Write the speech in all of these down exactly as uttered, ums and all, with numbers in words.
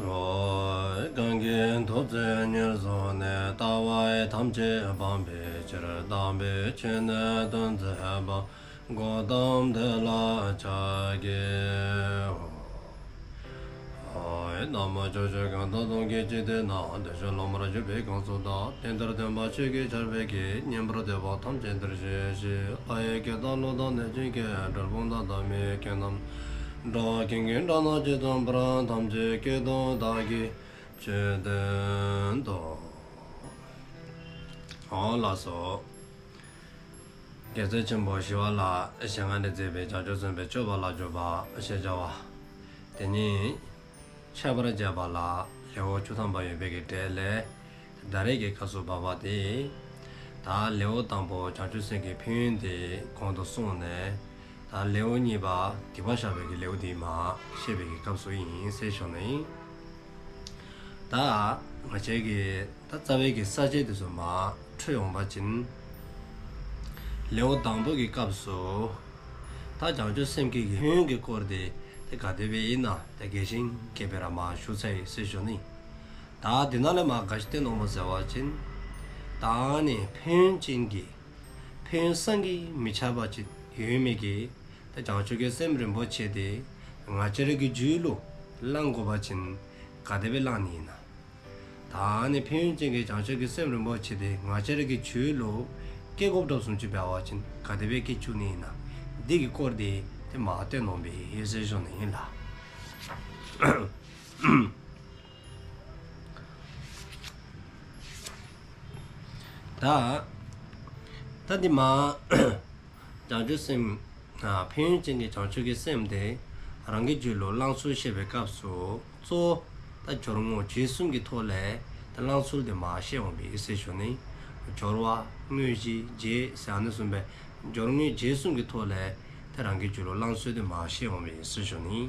གང་གིས་ཐུགས་བརྩེ་ཉེར་བཟུང་ནས། ལྟ་བ་ཐམས་ཅད་སྤང་བའི་ཕྱིར། དམ་པའི་ཆོས་ནི་སྟོན་མཛད་པ། གཽ་ཏམ་དེ་ལ་ཕྱག་འཚལ་ལོ། ན་མོ། ཕྱོགས་བཅུ་གང་དག་སྟོང་གི་འཇིག་རྟེན་ན། བདེ་གཤེགས་སློབ་མར་གྱུར་པའི་གང་ཟག་དག། དེང་འདིར་སྟོན་པ་ཆོས་ཀྱི་ཆར་འབེབས་ཀྱིས། ཉན་པར་འདོད་པ་ཐམས་ཅད་འདིར་གཤེགས་ཤིག། ལྷ་ཡི་སྐད་དང་ཀླུ་དང་གནོད་སྦྱིན་སྐད། གྲུལ་བུམ་དག་དང་མི་ཡི་སྐད་རྣམས། འགྲོ་བ་ཀུན་གྱི་སྒྲ་རྣམས་ཇི་ཙམ་པར། ཐམས་ཅད་སྐད་དུ་བདག་གིས་ཆོས་བསྟན་ཏོ། ཨོ་ལགས་སོ། རྒྱལ་སྲས་ཆེན་པོ་ཞི་བ་ལྷའི་ཞལ་སྔ་ནས་མཛད་པའི་བྱང་ཆུབ་སེམས་དཔའི་སྤྱོད་པ་ལ་འཇུག་པ་ཞེས་བྱ་བ་དེ་ཉིད་འཆད་པར་བྱ་བ་ལ་ལེའུ་བཅུ་ཐམ་པ་ཡོད་པའི་གི་གྲས་ལས། ད་རེས་ཀྱི་སྐབས་སུ་བབ་པ་དེ། ད་ལེའུ་དང་པོ་བྱང་ཆུབ་སེམས་ཀྱི་ཕན་ཡོན་དེ་གོང་དུ་སོང་ནས། ད་ལེའུ་གཉིས་པ་སྡིག་པ་བཤགས་པའི་གི་ལེའུ་དེ་མར་བཤད་པའི་གི་སྐབས་སུ་ཨིན་ཟེར་ཞུ་ནི་ཨིན། ད་ང་བཅས་ཀྱི་ད་རྩ་བའི་གི་ས་བཅད་དེ་ཚུ་མར་འཕྲོས་འོང་པ་ཅིན། ལེའུ་དང་པོ་གི་སྐབས་སུ་ད་བྱང་ཆུབ་སེམས་བསྐྱེད་ཀྱི་ཕན་ཡོན་གྱི་སྐོར་དེ་དེ་ག་དེ་སྦེ་ཨིན་ན་དེ་རྒྱས་ཤིང་རྒྱས་པར་མར་ཞུ་ཚར་ཡི་ཟེར་ཞུ་ནི། ད་དེ་ནང་ལས་མར་ག་ཅི་བསྟན་འོང་པ་ཟེར་བ་ཅིན། ད་ནི་ཕན་ཡོན་ཅན་གྱི་ཕན་ཡོན་བསམ་གྱིས་མི་ཁྱབ་པ་ཅིག་ཡོད་མི་གི་ད་བྱང་ཆུབ་ཀྱི་སེམས་རིན་པོ་ཆེ་དེ་ང་བཅས་རའི་གི་རྒྱུད་ལུ་བླང་དགོ་པ་ཅིན་ག་དེ་སྦེ་བླང་ནི་ཨིན་ན། ད་ནི་ཕན་ཡོན་ཅན་གྱི་བྱང་ཆུབ་ཀྱི་སེམས་རིན་པོ་ཆེ་དེ་ང་བཅས་རའི་གི་རྒྱུད་ལུ་སྐྱེ་དགོཔ་འདྲཝ་བཟུམ་ཅིག་འབད་བ་ཅིན་ག་དེ་སྦེ་སྐྱེ་བཅུག་ནི་ཨིན་ན། འདི་གི་སྐོར་དེ་དེ་མར་བསྟན་འོང་པས་ཟེར་ཞུ་ནི་ཨིན་ལགས། ད་ད་འདི་མར་བྱང་ཆུབ་སེམས། ཨ་ཕན་ཡོན་ཅན་གྱི་བྱང་ཆུབ་ཀྱི་སེམས་དེ་རང་གི་རྒྱུད་ལུ་བླང་ཚུལ་བཤད་པའི་སྐབས་སུ་གཙོ་བོ་ད་སྦྱོར་དངོས་རྗེས་གསུམ་གྱི་ཐོག་ལས་ད་བླང་ཚུལ་དེ་མར་བཤད་འོང་པས་ཟེར་ཞུ་ནི། སྦྱོར་བ་དངོས་གཞི་རྗེས་ཟེར་ཨ་ནི་གསུམ་པས། སྦྱོར་དངོས་རྗེས་གསུམ་གྱི་ཐོག་ལས་ད་རང་གི་རྒྱུད་ལུ་བླང་ཚུལ་དེ་མར་བཤད་འོང་པས་ཟེར་ཞུ་ནི།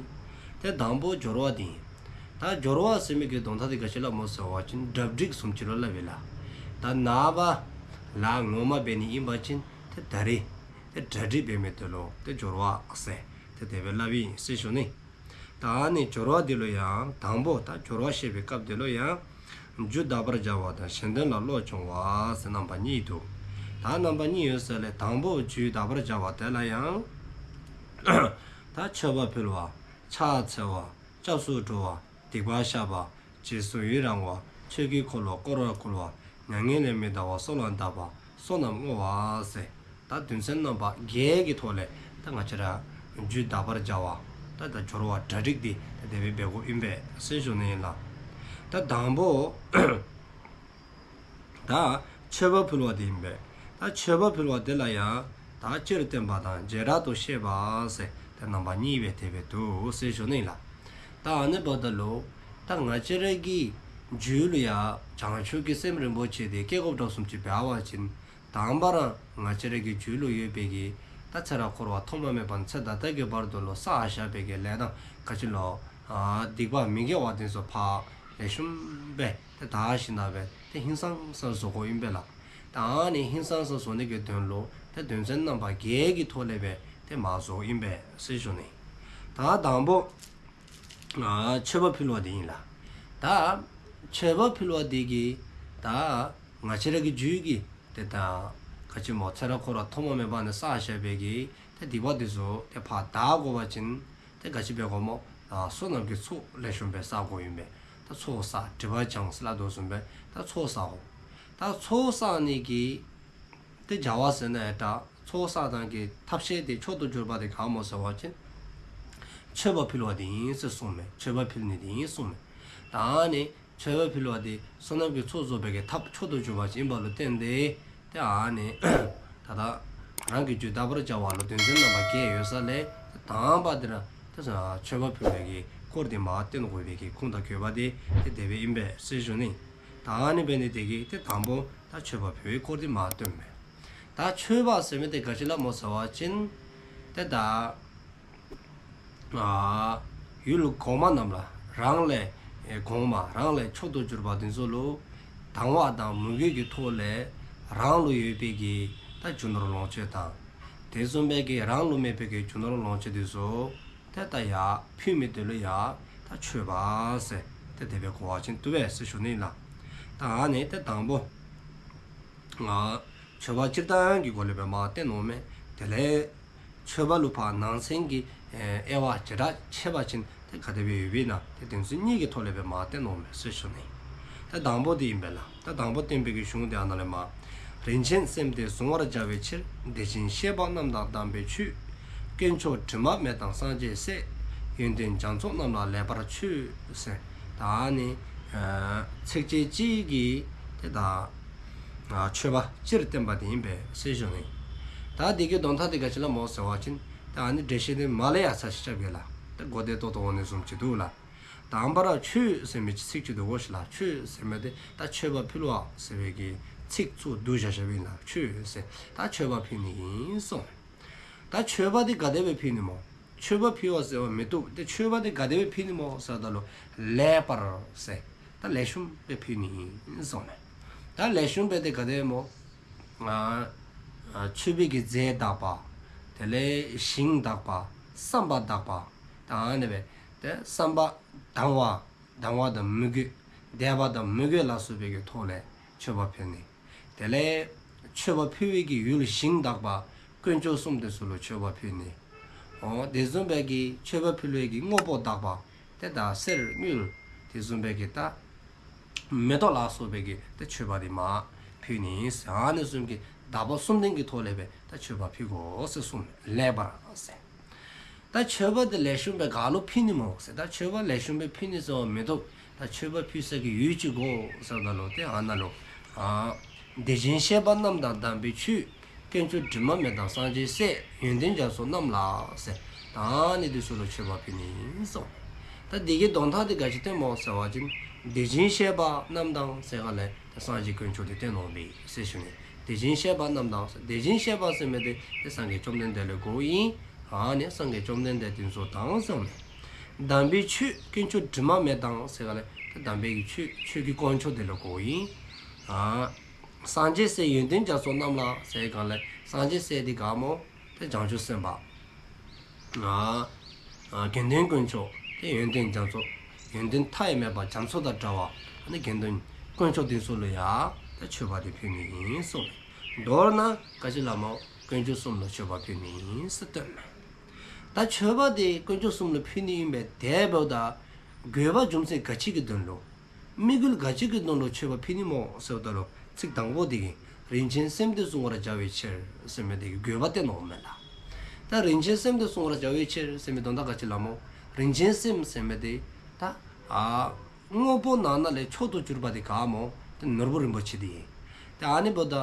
དེ་དང་པོ་སྦྱོར་བ་དེ་ཨིན། ད་སྦྱོར་བ་ཟེར་མི་གི་དོན་དག་དེ་ག་ཅི་ལུ་སྨོ་ཟེར་བ་ཅིན་གྲ་སྒྲིག་བཟུམ་ཅིག་ལུ་སླབ་ཨིན་ལགས། ད་ནངས་པ་ལཱ་ངོ་མ་འབད་ནི་ཨིན་པ་ཅིན་དེ་ད་རིས་དེ་གྲ་སྒྲིག་འབད་མི་དེ་ལུ་དེ་སྦྱོར་བ་ཟེར་དེ་དེ་སྦེ་སླབ་ཨིན་ཟེར་ཞུ་ནི། ད་ནི་སྦྱོར་བ་དེ་ལུ་ཡང་དང་པོ་ད་སྦྱོར་བ་བཤད་པའི་སྐབས་དེ་ལུ་ཡང་རྒྱུད་དག་པར་བྱ་བ་དང་གཞན་དོན་ལ་བློ་སྦྱོང་བ་ཟེར་རྣམ་པ་གཉིས་འདུག། ད་རྣམ་པ་གཉིས་ཡོད་ས་ལས་དང་པོ་རྒྱུད་དག་པར་བྱ་བ་དེ་ལུ་ཡང་ད་མཆོད་པ་ཕུལ་བ། ཕྱག་འཚལ་བ། སྐྱབས་སུ་འགྲོ་བ། སྡིག་པ་བཤགས་པ། རྗེས་སུ་ཡི་རང་བ། ཆོས་ཀྱི་འཁོར་ལོ་བསྐོར་བར་བསྐུལ་བ། མྱ་ངན་ལས་མི་འདའ་བ། བསོད་ནམས་དག་པ། བསོད་ནམས་བསྔོ་བ་ཟེར་ད་དོན་ཚན་རྣམ་པ་བརྒྱད་ཀྱི་ཐོག་ལས་ད་ང་བཅས་ར་རྒྱུད་དག་པར་བྱ་བ་ད་ད་སྦྱོར་བ་གྲ་སྒྲིག་དེ་ད་དེ་སྦེ་འབད་དགོཔ་ཨིན་པས་ཟེར་ཞུ་ནི་ཨིན་ལགས། ད་དང་པོ་ད་མཆོད་པ་ཕུལ་བ་དེ་ཨིན་པས། ད་མཆོད་པ་ཕུལ་བ་དེ་ལུ་ཡང་ད་སྤྱིར་བསྟན་པ་དང་བྱེ་བྲག་ཏུ་བཤད་པ་ཟེར་ད་རྣམ་པ་གཉིས་སྦེ་དེ་སྦེ་འདུག་ཟེར་ཞུ་ནི་ཨིན་ལགས། ད་ཨ་ནི་འབདཝ་ད་ལུ་ད་ང་བཅས་རའི་གི་རྒྱུད་ལུ་ཡང་བྱང་ཆུབ་ཀྱི་སེམས་རིན་པོ་ཆེ་དེ་སྐྱེ་དགོཔ་འདྲཝ་བཟུམ་ཅིག་འབད་བ་ཅིན་དང་པ་ར་ང་བཅས་རའི་གི་རྒྱུད་ལུ་ཡོད་པའི་གི་ད་ཚེ་རབས་འཁོར་བ་ཐོག་མ་མེད་པ་ནས་ཚེ་ད་ལྟ་གི་བར་དུ་ལུ་བསགས་བཞག་པའི་གི་ལས་དང་ག་ཅི་ལུ་ཨ་སྡིག་པ་མི་དགེ་བ་དེ་ཚུ་ཕར་ལེགས་ཤོམ་སྦེ་ཏེ་དག་ཞིནམ་ལས་སྦེ་ཏེ་ཧིང་སངས་ས་བཟོ་དགོཔ་ཨིན་པས་ལགས། ད་ཨ་ནི་ཧིང་སངས་ས་བཟོ་ནི་གི་དོན་ལུ་ཏེ་དོན་ཚན་རྣམ་པ་བརྒྱད་ཀྱི་ཐོག་ལས་སྦེ་ཏེ་མར་བཟོཝ་ཨིན་པས་ཟེར་ཞུ་ནི། ད་དང་པོ་ཨ་མཆོད་པ་ཕུལ་བ་དེ་ཨིན་ལགས། ད་མཆོད་པ་ཕུལ་བ་དེ་གིས་ད་ང་བཅས་ར་གི་རྒྱུད་ཀྱི་ཏེ་ད་ག་ཅི་སྨོ་ཚེ་རབས་འཁོར་བ་ཐོག་མ་མེད་པ་ནས་བསགས་བཞག་པའི་གི་ཏེ་སྡིག་པ་དེ་ཚུ་ཏེ་ཕར་དག་དགོ་པ་ཅིན་ཏེ་ག་ཅི་འབད་དགོཔ་སྨོ། ཨ་བསོད་ནམས་ཀྱི་ཚོགས་ལེགས་ཤོམ་སྦེ་བསག་དགོཔ་ཨིན་པས། ད་ཚོགས་བསགས་སྒྲིབ་པ་སྦྱང་ཟེར་སླབ་དོ་བཟུམ་སྦེ་ད་ཚོགས་བསག་དགོ། ད་ཚོགས་བསག་ནི་གི་ཏེ་བྱ་བ་ཟེར་ན་ཡང་ད་ཚོགས་བསག་ཐངས་ཀྱི་ཐབས་ཤེས་དེ་མཆོག་ཏུ་གྱུར་པ་དེ་ག་སྨོ་ཟེར་བ་ཅིན་མཆོད་པ་ཕུལ་བ་དེ་ཨིན་ཟེར་གསུངས་མས། མཆོད་པ་ཕུལ་ནི་དེ་ཨིན་གསུངས་མས། ད་ཨ་ནི་མཆོད་པ་ཕུལ་བ་དེ་བསོད་ནམས་ཀྱི་ཚོགས་རྫོགས་པའི་གི་ཐབས་མཆོག་ཏུ་གྱུར་པ་ཅིག་ཨིན་པ་ལུ་བརྟེན་ཏེ་ཏེ་ཨ་ནི་ད་ལྟ་རང་གི་རྒྱུད་དག་པར་བྱ་བ་ལུ་དོན་ཚན་རྣམ་པ་བརྒྱད་ཡོད་ས་ལས་དང་པ་དེ་ར་ཏེ་མཆོད་པ་ཕུལ་བའི་གི་སྐོར་དེ་མར་བསྟན་དགོ་པའི་གི་ཁུངས་དང་དགོས་པ་དེ་ཏེ་དེ་སྦེ་ཨིན་པས་ཟེར་ཞུ་ནི། ད་ཨ་ནི་འབད་ནི་དེ་གིས་ཏེ་དང་པོ་ད་མཆོད་པ་ཕུལ་བའི་སྐོར་དེ་མར་སྟོནམ་མས། ད་མཆོད་པ་ཟེར་མི་དེ་ག་ཅི་ལུ་སྨོ་ཟེར་བ་ཅིན་ཏེ་ད་ཨ་ཡུལ་གོང་མ་རྣམས་ལ་རང་ལས་ཨེ་གོང་མ་རང་ལས་མཆོག་ཏུ་གྱུར་པ་དེ་ཚུ་ལུ་དང་བ་དང་མོས་གུས་ཀྱི་ཐོག་ལས་རང་ལུ་ཡོད་པའི་གི་ད་རྒྱུ་ནོར་ལོངས་སྤྱོད་དང་དེ་བཟུམ་སྦེ་གི་རང་ལུ་མེད་པའི་གི་རྒྱུ་ནོར་ལོངས་སྤྱོད་དེ་ཚུ་ཏེ་ད་ཡར་ཕུལ་མི་དེ་ལུ་ཡང་ད་མཆོད་པ་ཟེར། ཏེ་དེ་སྦེ་གོ་བ་ཅིན་བཏུབ་པས་ཟེར་ཞུ་ནི་ལགས། ད་ཨ་ནི་ཏེ་དང་པོ་ང་མཆོད་པ་སྤྱིར་བཏང་གི་སྒོ་ལས་སྦེ་མར་བསྟན་ནུག་མས། དེ་ལས་མཆོད་པ་ལུ་ཕར་ནང་གསེས་ཀྱི་ཨེ་དབྱེ་བ་བྱེ་བྲག་ཕྱེ་བ་ཅིན་ཏེ་ག་དེ་སྦེ་ཡོདཔ་ཨིན་ན་ཏེ་དེ་ཚུ་གཉིས་ཀྱི་ཐོག་ལས་སྦེ་མར་བསྟན་ནུག་མས་ཟེར་ཞུ་ནི། ད་དང་པོ་འདི་ཨིན་པས་ལགས། ད་དང་པོ་བསྟན་པའི་གི་གཞུང་འདི་ཨ་ནཱ་ལས་མར། རིན་ཆེན་སེམས་དེ་གཟུང་བར་བྱ་བའི་ཕྱིར། དེ་བཞིན་གཤེགས་པ་རྣམས་དང་དམ་པའི་ཆོས། དཀོན་མཆོག་དྲི་མ་མེད་དང་སངས་རྒྱས་སྲས། ཡོན་ཏན་རྒྱ་མཚོ་རྣམས་ལ་ལེགས་པར་མཆོད། ཟེར། ད་ཨ་ནི་ཚིགས་བཅད་གཅིག་གིས་ཏེ་ད་མཆོད་པ་སྤྱིར་བསྟན་པ་དེ་ཨིན་པས་ཟེར་ཞུ་ནི། ད་འདི་གི་དོན་དག་དེ་ག་ཅི་ལུ་སྨོ་ཟེར་བ་ཅིན་ད་ཨ་ནི་འགྲེལ་བཤད་དེ་མར་ལས་ཡར་ཚར་ཅིག་རྐྱབ་གེ་ལགས། ད་གོ་བདེ་ཏོག་ཏོ་འོང་ནི་བཟུམ་ཅིག་འདུག་ལགས། དང་པ་ར་མཆོད་ཟེར་མི་ཅིག་ཚིག་ཅིག་འདུག་གོ་ཤིག་ལགས། མཆོད་ཟེར་མི་དེ་ད་མཆོད་པ་ཕུལ་བ་ཟེར་བའི་གི་ཚིག་ཚུར་བསྡུ་བཞག་བཞགཔ་ཨིན་ལགས། མཆོད་ཟེར་ད་མཆོད་པ་ཕུལ་ནི་ཨིན་གསུངས། ད་མཆོད་པ་དེ་ག་དེ་སྦེ་ཕུལ་ནི་སྨོ། མཆོད་པ་ཕུལ་བ་ཟེར་བ་མི་བཏུབ། ཏེ་མཆོད་པ་དེ་ག་དེ་སྦེ་ཕུལ་ནི་སྨོ་ཟེརཝ་ད་ལུ་ལེགས་པར་ཟེར་ད་ལེགས་ཤོམ་སྦེ་ཕུལ་ནི་ཨིན་གསུངས་མས། ད་ལེགས་ཤོམ་སྦེ་དེ་ག་དེ་སྨོ། ཨ་ཨ་མཆོད་པའི་གི་རྫས་དག་པ། དེ་ལས་ཞིང་དག་པ། བསམ་པ་དག་པ། ད་ཨ་ནི་སྦེ་ཏེ་བསམ་པ་དང་བ་དང་བ་དང་མོས་གུས། དད་པ་དང་མོས་གུས་ལ་སོགས་པའི་གི་ཐོག་ལས་མཆོད་པ་ཕུལ་ནི། དེ་ལས་མཆོད་པ་ཕུལ་བའི་གི་ཡུལ་ཞིང་དག་པ། དཀོན་མཆོག་གསུམ་དེ་ཚུ་ལུ་མཆོད་པ་ཕུལ་ནི། འོ་དེ་བཟུམ་སྦེ་གི་མཆོད་པ་ཕུལ་བའི་གི་དངོས་པོ་དག་པ། ཏེ་ད་གསེར་དངུལ་དེ་བཟུམ་སྦེ་གི་ད་མེ་ཏོག་ལ་སོགས་པའི་གི་ཏེ་མཆོད་པ་དེ་མར་ཕུལ་ནི་ཟེར། ཨ་ནི་བཟུམ་གྱི་དག་པ་གསུམ་ལྡན་གྱི་ཐོག་ལས་སྦེ་ད་མཆོད་པ་ཕུལ་དགོ་ཟེར་གསུངས་མས། ལེགས་པར་ཟེར། ད་མཆོད་པ་དེ་ལེགས་ཤོམ་སྦེ་ག་ལུ་ཕུལ་ནི་སྨོ་ཟེར། ད་མཆོད་པ་ལེགས་ཤོམ་སྦེ་ཕུལ་ནི་ཟེར་བ་མི་བཏུབ། ད་མཆོད་པ་ཕུལ་ས་གི་ཡུལ་ཅིག་དགོ་ཟེརཝ་ད་ལུ་ཏེ་ཨ་ནཱ་ལུ་ཨ་དེ་བཞིན་གཤེགས་པ་རྣམས་དང་དམ་པའི་ཆོས། དཀོན་མཆོག་དྲི་མ་མེད་དང་སངས་རྒྱས་སྲས། ཡོན་ཏན་རྒྱ་མཚོ་རྣམས་ལ་ཟེར། ད་ཨ་ནི་དེ་ཚུ་ལུ་མཆོད་པ་ཕུལ་ནི་ཨིན་གསུངས། ད་འདི་གི་དོན་དག་དེ་ག་ཅི་སྟོནམ་སྨོ་ཟེར་བ་ཅིན་དེ་བཞིན་གཤེགས་པ་རྣམས་དང་ཟེར་ག་ལས་ད་སངས་རྒྱས་དཀོན་མཆོག་དེ་སྟོནམ་ཨིན་པས་ཟེར་ཞུ་ནི། དེ་བཞིན་གཤེགས་པ་རྣམས་དང་། དེ་བཞིན་གཤེགས་པ་ཟེར་མི་དེ་ཏེ་སངས་རྒྱས་བཅོམ་ལྡན་འདས་ལུ་གོཝ་ཨིན། ཨ་ནི་སངས་རྒྱས་བཅོམ་ལྡན་འདས་དེ་ཚུ་དང་གསུངས་མས། དམ་པའི་ཆོས། དཀོན་མཆོག་དྲི་མ་མེད་དང་ཟེར་ག་ལས་ཏེ་དམ་པའི་གི་ཆོས། ཆོས་ཀྱི་དཀོན་མཆོག་དེ་ལུ་གོཝ་ཨིན། ཨ་སངས་རྒྱས་སྲས། ཡོན་ཏན་རྒྱ་མཚོ་རྣམས་ལ་ཟེར་ག་ལས་སངས་རྒྱས་སྲས་དེ་ག་སྨོ། ཏེ་བྱང་ཆུབ་སེམས་དཔའ། ཨ་ཨ་དགེ་འདུན་དཀོན་མཆོག། ཏེ་ཡོན་ཏན་རྒྱ་མཚོ། ཡོན་ཏན་མཐའ་ཡས་མེད་པ་རྒྱ་མཚོ་དང་འདྲ་བ། ཨ་ནི་དགེ་འདུན་དཀོན་མཆོག་དེ་ཚུ་ལུ་ཡང་ཏེ་མཆོད་པ་དེ་ཕུལ་ནི་ཨིན་གསུངས་མས། མདོར་ན་ག་ཅི་ལུ་སྨོ། དཀོན་མཆོག་གསུམ་ལུ་མཆོད་པ་ཕུལ་ནི་ཨིན་ཟེར་སྟོནམ་མས། ད་མཆོད་པ་དེ་དཀོན་མཆོག་གསུམ་ལུ་ཕུལ་ནི་ཨིན་པས། དེ་འབདཝ་ད་དགོས་པ་རྒྱུ་མཚན་ག་ཅི་གི་དོན་ལུ། དམིགས་ཡུལ་ག་ཅི་གི་དོན་ལུ་མཆོད་པ་ཕུལ་ནི་སྨོ་ཟེརཝ་ད་ལུ་ཚིག་དང་པོ་དེ་གིས་རིན་ཆེན་སེམས་དེ་གཟུང་བར་བྱ་བའི་ཕྱིར་ཟེར་མི་དེ་གི་དགོས་པ་སྟོནམ་མས་ལགས། ད་རིན་ཆེན་སེམས་དེ་གཟུང་བར་བྱ་བའི་ཕྱིར་ཟེར་མི་དོན་དག་ག་ཅི་ལུ་སྨོ། རིན་ཆེན་སེམས་ཟེར་མི་དེ་ད་ཨ་དངོས་པོ་ནང་ན་ལས་མཆོག་ཏུ་གྱུར་པ་དེ་ག་སྨོ། ཏེ་ནོར་བུ་རིན་པོ་ཆེ་དེ་ཨིན། ཏེ་ཨ་ནི་འབདཝ་ད་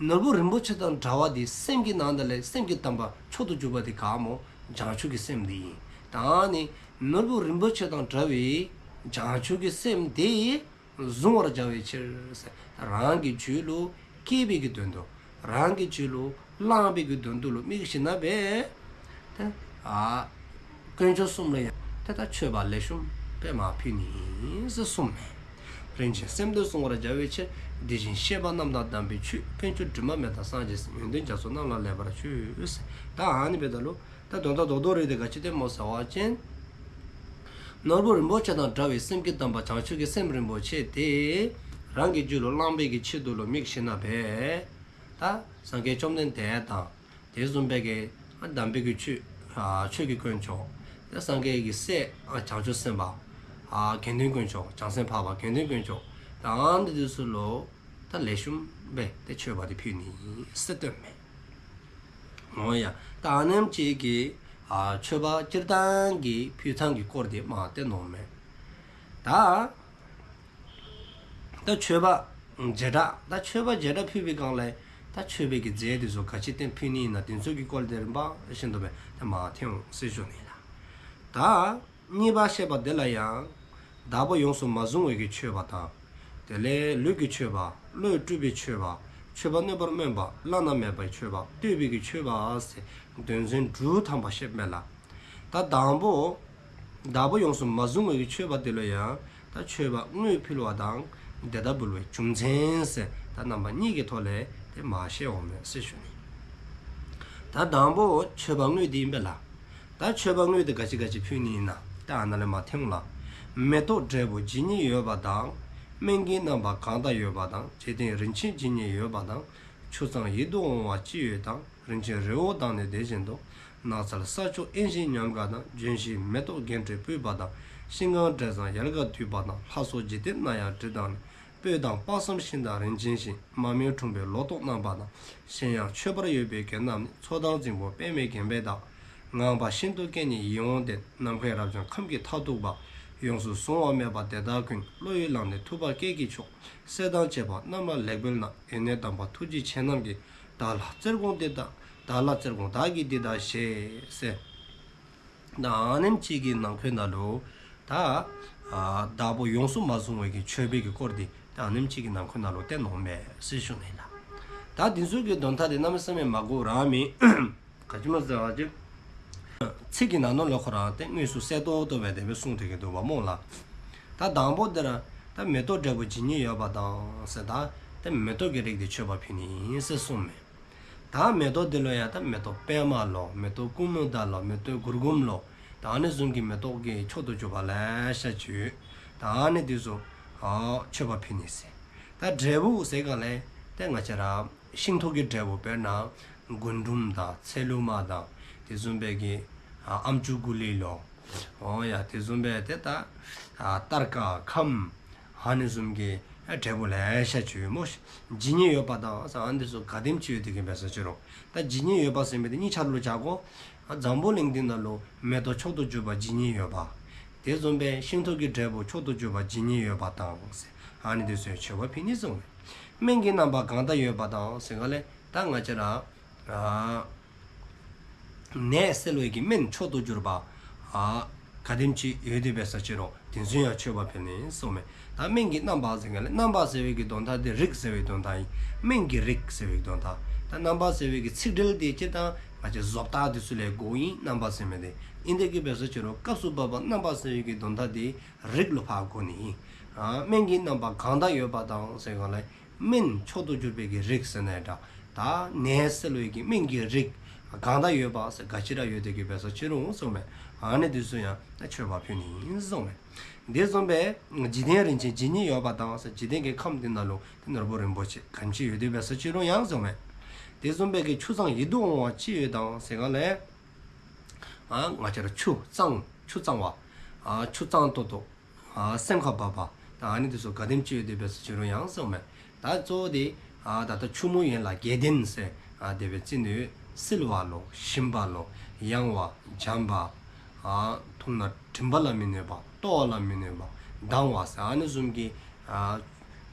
ནོར་བུ་རིན་པོ་ཆེ་དང་འདྲ་བ་དེ་སེམས་ཀྱི་ནང་ན་ལས་སེམས་ཀྱི་དམ་པ་མཆོག་ཏུ་གྱུར་པ་དེ་ག་སྨོ། བྱང་ཆུབ་ཀྱི་སེམས་དེ་ཨིན། ད་ཨ་ནི་ནོར་བུ་རིན་པོ་ཆེ་དང་འདྲ་བའི་བྱང་ཆུབ་ཀྱི་སེམས་དེ་གཟུང་བར་བྱ་བའི་ཕྱིར་ཟེར། རང་གི་རྒྱུད་ལུ་བསྐྱེད་པའི་གི་དོན་དུ། རང་གི་རྒྱུད་ལུ་བླང་བའི་གི་དོན་དུ་ལུ་དམིགས་ཞིནམ་ལས་ཏེ་ཨ་དཀོན་མཆོག་གསུམ་ལུ་ཡང་ཏེ་ད་མཆོད་པ་ལེགས་ཤོམ་སྦེ་མར་ཕུལ་ནི་ཨིན་ཟེར་གསུངས་མས། རིན་ཆེན་སེམས་དེ་གཟུང་བར་བྱ་བའི་ཕྱིར། དེ་བཞིན་གཤེགས་པ་རྣམས་དང་དམ་པའི་ཆོས། དཀོན་མཆོག་དྲི་མ་མེད་དང་སངས་རྒྱས་སྲས། ཡོན་ཏན་རྒྱ་མཚོ་རྣམས་ལ་ལེགས་པར་མཆོད་ཟེར། ད་ཨ་ནི་འབདཝ་ད་ལུ་ད་དོན་དག་རྡོག་རྡོག་རེ་དེ་ག་ཅི་སྟོནམ་སྨོ་ཟེར་བ་ཅིན་ནོར་བུ་རིན་པོ་ཆེ་དང་འདྲ་བའི་སེམས་ཀྱི་དམ་པ་བྱང་ཆུབ་ཀྱི་སེམས་རིན་པོ་ཆེ་དེ་རང་གི་རྒྱུད་ལུ་བླང་བའི་གི་ཆེད་དུ་ལུ་དམིགས་ཞིནམ་ལས་ད་སངས་རྒྱས་བཅོམ་ལྡན་འདས་དང་དེ་བཟུམ་སྦེ་གི་དམ་པའི་གི་ཆོས། ཨ་ཆོས་ཀྱི་དཀོན་མཆོག། ཏེ་སངས་རྒྱས་ཀྱི་སྲས། ཨ་བྱང་ཆུབ་སེམས་དཔའ། ཨ་དགེ་འདུན་དཀོན་མཆོག། བྱང་སེམས་འཕགས་པ། དགེ་འདུན་དཀོན་མཆོག། ད་ཨ་ནི་དེ་ཚུ་ལུ་ད་ལེགས་ཤོམ་སྦེ་ཏེ་མཆོད་པ་དེ་ཕུལ་ནི་ཨིན་ཟེར་སྟོནམ་མས། འོ་ཡ། ད་ཨ་ནེམ་ཅིག་གིས་ཨ་མཆོད་པ་སྤྱིར་བཏང་གི་ཕུལ་ཐངས་ཀྱི་སྐོར་དེ་མར་བསྟན་ནུག་མས། ད་ད་མཆོད་པ་བྱེ་བྲག། ད་མཆོད་པ་བྱེ་བྲག་ཕུལ་བའི་སྒང་ལས་ད་མཆོད་པའི་གི་རྫས་དེ་ཚུ་ག་ཅི་སྟོན་ཕུལ་ནི་ཨིན་ན་དེ་ཚུ་གི་སྐོར་དེ་རིམ་པ་བཞིན་དུ་སྦེ་ད་མར་ཐོན་འོང་ཟེར་ཞུ་ནི་ལགས། ད་གཉིས་པ་བཤད་པ་དེ་ལ་ཡང་། བདག་པོས་ཡོངས་སུ་མ་བཟུང་བའི་གི་མཆོད་པ་དང་། དེ་ལས་ལུས་ཀྱི་མཆོད་པ། བློས་སྤྲུལ་པའི་མཆོད་པ། མཆོད་པ་གནོད་པར་སྨོན་པ། བླ་ན་མེད་པའི་མཆོད་པ། བསྟོད་པའི་གི་མཆོད་པ་ཟེར་དོན་ཚན་དྲུག་ཐམ་པ་བཤདཔ་མས་ལགས། ད་དང་པོ་བདག་པོས་ཡོངས་སུ་མ་བཟུང་བའི་གི་མཆོད་པ་དེ་ལུ་ཡང་ད་མཆོད་པ་དངོས་ཕུལ་བ་དང་དེ་ལྟར་འབུལ་བའི་རྒྱུ་མཚན་ཟེར་ད་རྣམ་པ་གཉིས་ཀྱི་ཐོག་ལས་དེ་མར་བཤད་འོང་མས་ཟེར་ཞུ་ནི། ད་དང་པོ་མཆོད་པ་དངོས་དེ་ཨིན་པས་ལགས། ད་མཆོད་པ་དངོས་དེ་ག་ཅི་ག་ཅི་ཕུལ་ནི་ཨིན་ན་ད་ཨ་ནཱ་ལས་མར་ཐོན་འོང་ལགས། མེ་ཏོག་འབྲས་བུ་ཇི་སྙེད་ཡོད་པ་དང་། སྨན་གྱི་རྣམ་པ་གང་དག་ཡོད་པ་དང་། འཇིག་རྟེན་རིན་ཆེན་ཇི་སྙེད་ཡོད་པ་དང་། ཆུ་གཙང་ཡིད་དུ་འོང་བ་ཅི་ཡོད་དང་། རིན་ཆེན་རི་བོ་དང་ནི་དེ་བཞིན་དུ། ནགས་ཚལ་ས་ཕྱོགས་དབེན་ཞིང་ཉམས་དགའ་དང་། ལྗོན་ཤིང་མེ་ཏོག་རྒྱན་སྤྲས་སྤུད་པ་དང་། ཤིང་གང་འབྲས་བཟང་ཡལ་ག་དུད་པ་དང་། ལྷ་སོགས་འཇིག་རྟེན་ན་ཡང་དྲི་དང་ནི། སྤོས་དང་དཔག་བསམ་ཤིང་དང་རིན་ཆེན་ཤིང་། མ་རྨོས་འཁྲུངས་པའི་ལོ་ཏོག་རྣམ་པ་དང་། གཞན་ཡང་མཆོད་པར་འོས་པའི་རྒྱན་རྣམས་ནི། མཚོ་དང་རྫིང་བུ་པདྨས་བརྒྱན་པའི་མདངས། ངང་པ་ཤིན་ཏུ་སྐད་སྙན་ཡིད་འོང་ལྡན། ནམ་མཁའི་རབ་འབྱམས་ཁམས་ཀྱི་མཐས་གཏུགས་པ། ཡོངས་སུ་གཟུང་བ་མེད་པ་དེ་དག་ཀུན། བློ་ཡིས་བླངས་ནས་ཐུབ་པ་སྐད་ཀྱིས་ཆོག། སྲས་དང་བཅས་པ་རྣམས་ལ་ལེགས་སྤེལ་ན། ཡོན་གནས་དམ་པ་ཐུགས་རྗེ་ཆེ་རྣམས་ཀྱིས། བདག་ལ་བརྩེར་དགོངས་འདི་དག་བདག་ལ་བརྩེར་དགོངས་བདག་གིས་འདི་དག་བཞེས་ཟེར། ད་ཨ་ནེམ་ཅིག་གི་ནང་འཁོད་ན་ལུ་ད་ཨ་བདག་པོ་ཡོངས་སུ་མ་བཟུང་བའི་གི་མཆོད་པའི་གི་སྐོར་འདི་ད་ཨ་ནེམ་ཅིག་གི་ནང་འཁོད་ན་ལུ་བསྟན་འོང་མས་ཟེར་ཞུ་ནི་ལགས། ད་འདི་ཚུ་གི་དོན་དག་འདི་གནམ་མེད་ས་མེད་མ་གོ་རང་མི་ག་ཅི་སྨོ་ཟེར་བ་ཅིན་ཚིག་གི་ནང་ན་ལུ་ཁོ་ར་ཏེ་དངོས་སུ་གསལ་ཏོག་ཏོ་སྦེ་དེ་སྦེ་གསུངས་ཏེ་གི་འདུག་པ་སྨོ་ལགས། ད་དང་པོ་འདི་ར་ད་མེ་ཏོག་འབྲས་བུ་ཇི་སྙེད་ཡོད་པ་དང་ཟེར་ད་ཏེ་མེ་ཏོག་གི་རིགས་འདི་མཆོད་པ་ཕུལ་ནི་ཨིན་ཟེར་གསུངས་མས། ད་མེ་ཏོག་འདི་ལུ་ཡང་ད་མེ་ཏོག་པདྨ་ལོ། མེ་ཏོག་ཀུ་མུ་ད་ལོ། མེ་ཏོག་གུར་གུམ་ལོ། ད་ཨ་ནི་བཟུམ་གྱི་མེ་ཏོག་གི་མཆོག་ཏུ་གྱུར་པ་ལེ་ཤ་ཅིག་ཡོད། ད་ཨ་ནི་འདི་ཚུ་ཨ་མཆོད་པ་ཕུལ་ནི་ཟེར། ད་འབྲས་བུ་ཟེར་ག་ལས་ཏེ་ང་བཅས་ར་ཤིང་ཐོག་གི་འབྲས་བུ་དཔེར་ན་རྒུན་འབྲུམ་དང་ཚལ་ལུ་མ་དང་དེ་བཟུམ་སྦེ་གི་ཨ་ཨམ་ཅུ་ཀུ་ལི་ལོ། འོ་ཡ་དེ་བཟུམ་སྦེ་ཏེ་ད་ཨ་སྟར་ཀ་ཁམ། ཨ་ནི་བཟུམ་གྱི་ཨ་འབྲས་བུ་ལེ་ཤ་ཅིག་ཡོད་སྨོ། ཇི་སྙེད་ཡོད་པ་དང་ཟེར་ཨ་ནི་འདི་ཚུ་ག་དེམ་ཅིག་ཡོད་དེ་གི་འབད་ས་ཅི་རུང་། ད་ཇི་སྙེད་ཡོད་པ་ཟེར་མི་འདི་གཉིས་ཆ་ར་ལུ་བཞག་དགོ། ཨ་འཛམ་བུ་གླིང་འདི་ནང་ལུ་མེ་ཏོག་མཆོག་ཏུ་གྱུར་པ་ཇི་སྙེད་ཡོད་པ། དེ་བཟུམ་སྦེ་ཤིང་ཐོག་གི་འབྲས་བུ་མཆོག་ཏུ་གྱུར་པ་ཇི་སྙེད་ཡོད་པ་དང་ཟེར་ཨ་ནི་འདི་ཚུ་མཆོད་པ་ཕུལ་ནི་ཟེར་གསུངས་མས། སྨན་གྱི་རྣམ་པ་གང་དག་ཡོད་པ་དང་ཟེར་ག་ལས་ད་ང་བཅས་ར་ཨ་ནད་སེལ་བའི་གི་སྨན་མཆོག་ཏུ་གྱུར་པ་ཨ་ག་དེམ་ཅིག་ཡོད་དེ་འབད་ས་ཅི་རུང་དེ་ཚུ་ཡང་མཆོད་པ་ཕུལ་ནི་གསུངས་མས། ད་སྨན་གྱི་རྣམ་པ་ཟེར་ག་ལས་རྣམ་པ་ཟེར་བའི་གི་དོན་དག་འདི་རིགས་ཟེར་བའི་དོན་དག་ཨིན། སྨན་གྱི་རིགས་ཟེར་བའི་དོན་དག། ད་རྣམ་པ་ཟེར་བའི་གི་ཚིག་འབྲུ་འདི་སྤྱིར་བཏང་ང་བཅས་བཟོ་ལྟ་འདི་ཚུ་ལས་གོཝ་ཨིན། རྣམ་པ་ཟེར་མི་འདི་ཨིན་དེ་གི་འབད་ས་ཅི་རུང་སྐབས་སུ་བབ་པ་རྣམ་པ་ཟེར་བའི་གི་དོན་དག་འདི་རིགས་ལུ་ཕར་གོ་ནི་ཨིན། ཨ་སྨན་གྱི་རྣམ་པ་གང་དག་ཡོད་པ་དང་ཟེར་ག་ལས་སྨན་མཆོག་ཏུ་གྱུར་པའི་གི་རིགས་ཟེར་ནི་འདྲ། ད་ནད་སེལ་བའི་གི་སྨན་གྱི་རིགས་གང་དག་ཡོད་པ་ཟེར་ག་ཅི་ར་ཡོད་དེ་གི་འབད་ས་ཅི་རུང་གསུངས་མས། ཨ་ནི་འདི་ཚུ་ཡང་མཆོད་པ་ཕུལ་ནི་ཨིན་གསུངས་མས། དེ་བཟུམ་སྦེ་འཇིག་རྟེན་རིན་ཆེན་ཇི་སྙེད་ཡོད་པ་དང་ཟེར་འཇིག་རྟེན་གྱི་ཁམས་འདི་ནང་ལུ་ཏེ་ནོར་བུ་རིན་པོ་ཆེ་ག་དེམ་ཅིག་ཡོད་དེ་འབད་ས་ཅི་རུང་ཡང་གསུངས་མས། དེ་བཟུམ་སྦེ་གི་ཆུ་གཙང་ཡིད་དུ་འོང་བ་ཅི་ཡོད་དང་ཟེར་ག་ལས་ཨ་ང་བཅས་ར་ཆུ་གཙང་ཆུ་གཙང་བ་ཨ་ཆུ་གཙང་ཏོག་ཏོ་ཨ་སེམས་ཁར་བབ་པ། ད་ཨ་ནི་འདི་ཚུ་ག་དེམ་ཅིག་ཡོད་དེ་འབད་ས་ཅི་རུང་ཡང་གསུངས་མས། ད་གཙོ་བོ་འདི་ཨ་ད་ལྟོ་ཆུ་མོ་ཡན་ལག་བརྒྱད་ལྡན་ཟེར་ཨ་དེ་སྦེ་རྩི་ནི་ཡོད། བསིལ་བ་ལོ། ཞིམ་པ་ལོ། ཡང་བ། འཇམ་པ། ཨ་འཐུང་ན་མགྲིན་པ་ལ་མི་གནོད་པ། ལྟོ་བ་ལ་མི་གནོད་པ། དྭངས་བ་ཟེར་ཨ་ནི་བཟུམ་གྱི་ཨ་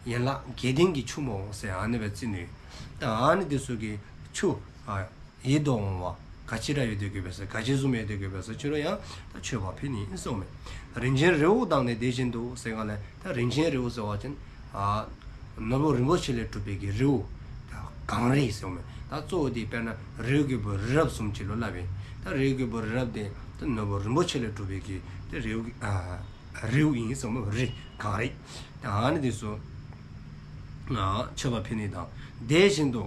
ཡན་ལག་བརྒྱད་ལྡན་གྱི་ཆུ་མོ་ཟེར་ཨ་ནི་སྦེ་རྩི་ནི་ཡོད། ད་ཨ་ནི་འདི་ཚུ་གི་ཆུ་ཨ་ཡིད་དུ་འོང་བ་ག་ཅི་ར་ཡོད་དེ་གི་འབད་ས་ག་ཅི་བཟུམ་ཡོད་དེ་གི་འབད་ས་ཅི་རུང་ཡང་ད་མཆོད་པ་ཕུལ་ནི་ཨིན་གསུངས་མས། རིན་ཆེན་རི་བོ་དང་ནི་དེ་བཞིན་དུ་ཟེར་ག་ལས་ད་རིན་ཆེན་རི་བོ་ཟེར་བ་ཅིན་ཨ་ནོར་བུ་རིན་པོ་ཆེ་ལས་གྲུབ་པའི་གི་རི་བོ་ད་གངས་རི་ཟེར་མས། ད་གཙོ་བོ་འདི་དཔེར་ན་རིའི་རྒྱལ་པོ་རི་རབ་བཟུམ་ཅིག་ལུ་སླབ་ཨིན། ད་རིའི་རྒྱལ་པོ་རི་རབ་འདི་ད་ནོར་བུ་རིན་པོ་ཆེ་ལས་གྲུབ་པའི་གི་ད་རི་བོ་ཨ་རི་བོ་ཨིན་གསུངས་མས། རི་གངས་རི། ད་ཨ་ནི་འདི་ཚུ་ཨ་མཆོད་པ་ཕུལ་ནི་དང་དེ་བཞིན་དུ་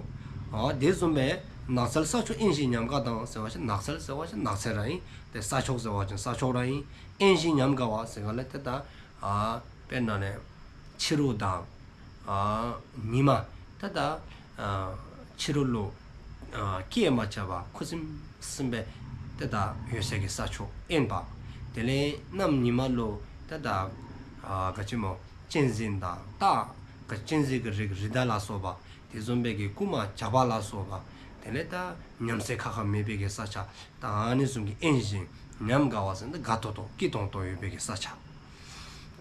ཨ་དེ་བཟུམ་སྦེ་ནགས་ཚལ་ས་ཕྱོགས་དབེན་ཞིང་ཉམས་དགའ་དང་ཟེར་བ་ཅིན་ནགས་ཚལ་ཟེར་བ་ཅིན་ནགས་ཚལ་ར་ཨིན། ཏེ་ས་ཕྱོགས་ཟེར་བ་ཅིན་ས་ཕྱོགས་ར་ཨིན། དབེན་ཞིང་ཉམས་དགའ་བ་ཟེར་ག་ལས་ཏེ་ད་ཨ་དཔེར་ན་ནི་ཕྱི་རུ་དང་ཨ་ཉི་མ་ཏེ་ད་ཨ་ཕྱི་རུ་ལུ་ཨ་སྐད་མ་རྐྱབ་པར་ཁུ་སིམ་སིམ་སྦེ་ཏེ་ད་ཡོད་སའི་གི་ས་ཕྱོགས་དབེན་པ། དེ་ལས་གནམ་ཉི་མ་ལུ་ཏེ་ད་ཨ་ག་ཅི་སྨོ་གཅན་གཟན་དང་སྟག་ག་གཅན་གཟན་གྱི་རིགས་རི་དྭགས་ལ་སོགས་པ། དེ་བཟུམ་སྦེ་གི་རྐུན་མ་ཇག་པ་ལ་སོགས་པ། དེ་ལས་ད་ཉམས་སྲེ་ཁ་ཁ་མེད་པའི་གི་ས་ཆ། ད་ཨ་ནི་བཟུམ་གྱི་དབེན་ཞིང་ཉམས་དགའ་བ་ཟེར་ན་དགའ་ཏོག་ཏོ་སྐྱིད་ཏོང་ཏོ་ཡོད་པའི་གི་ས་ཆ།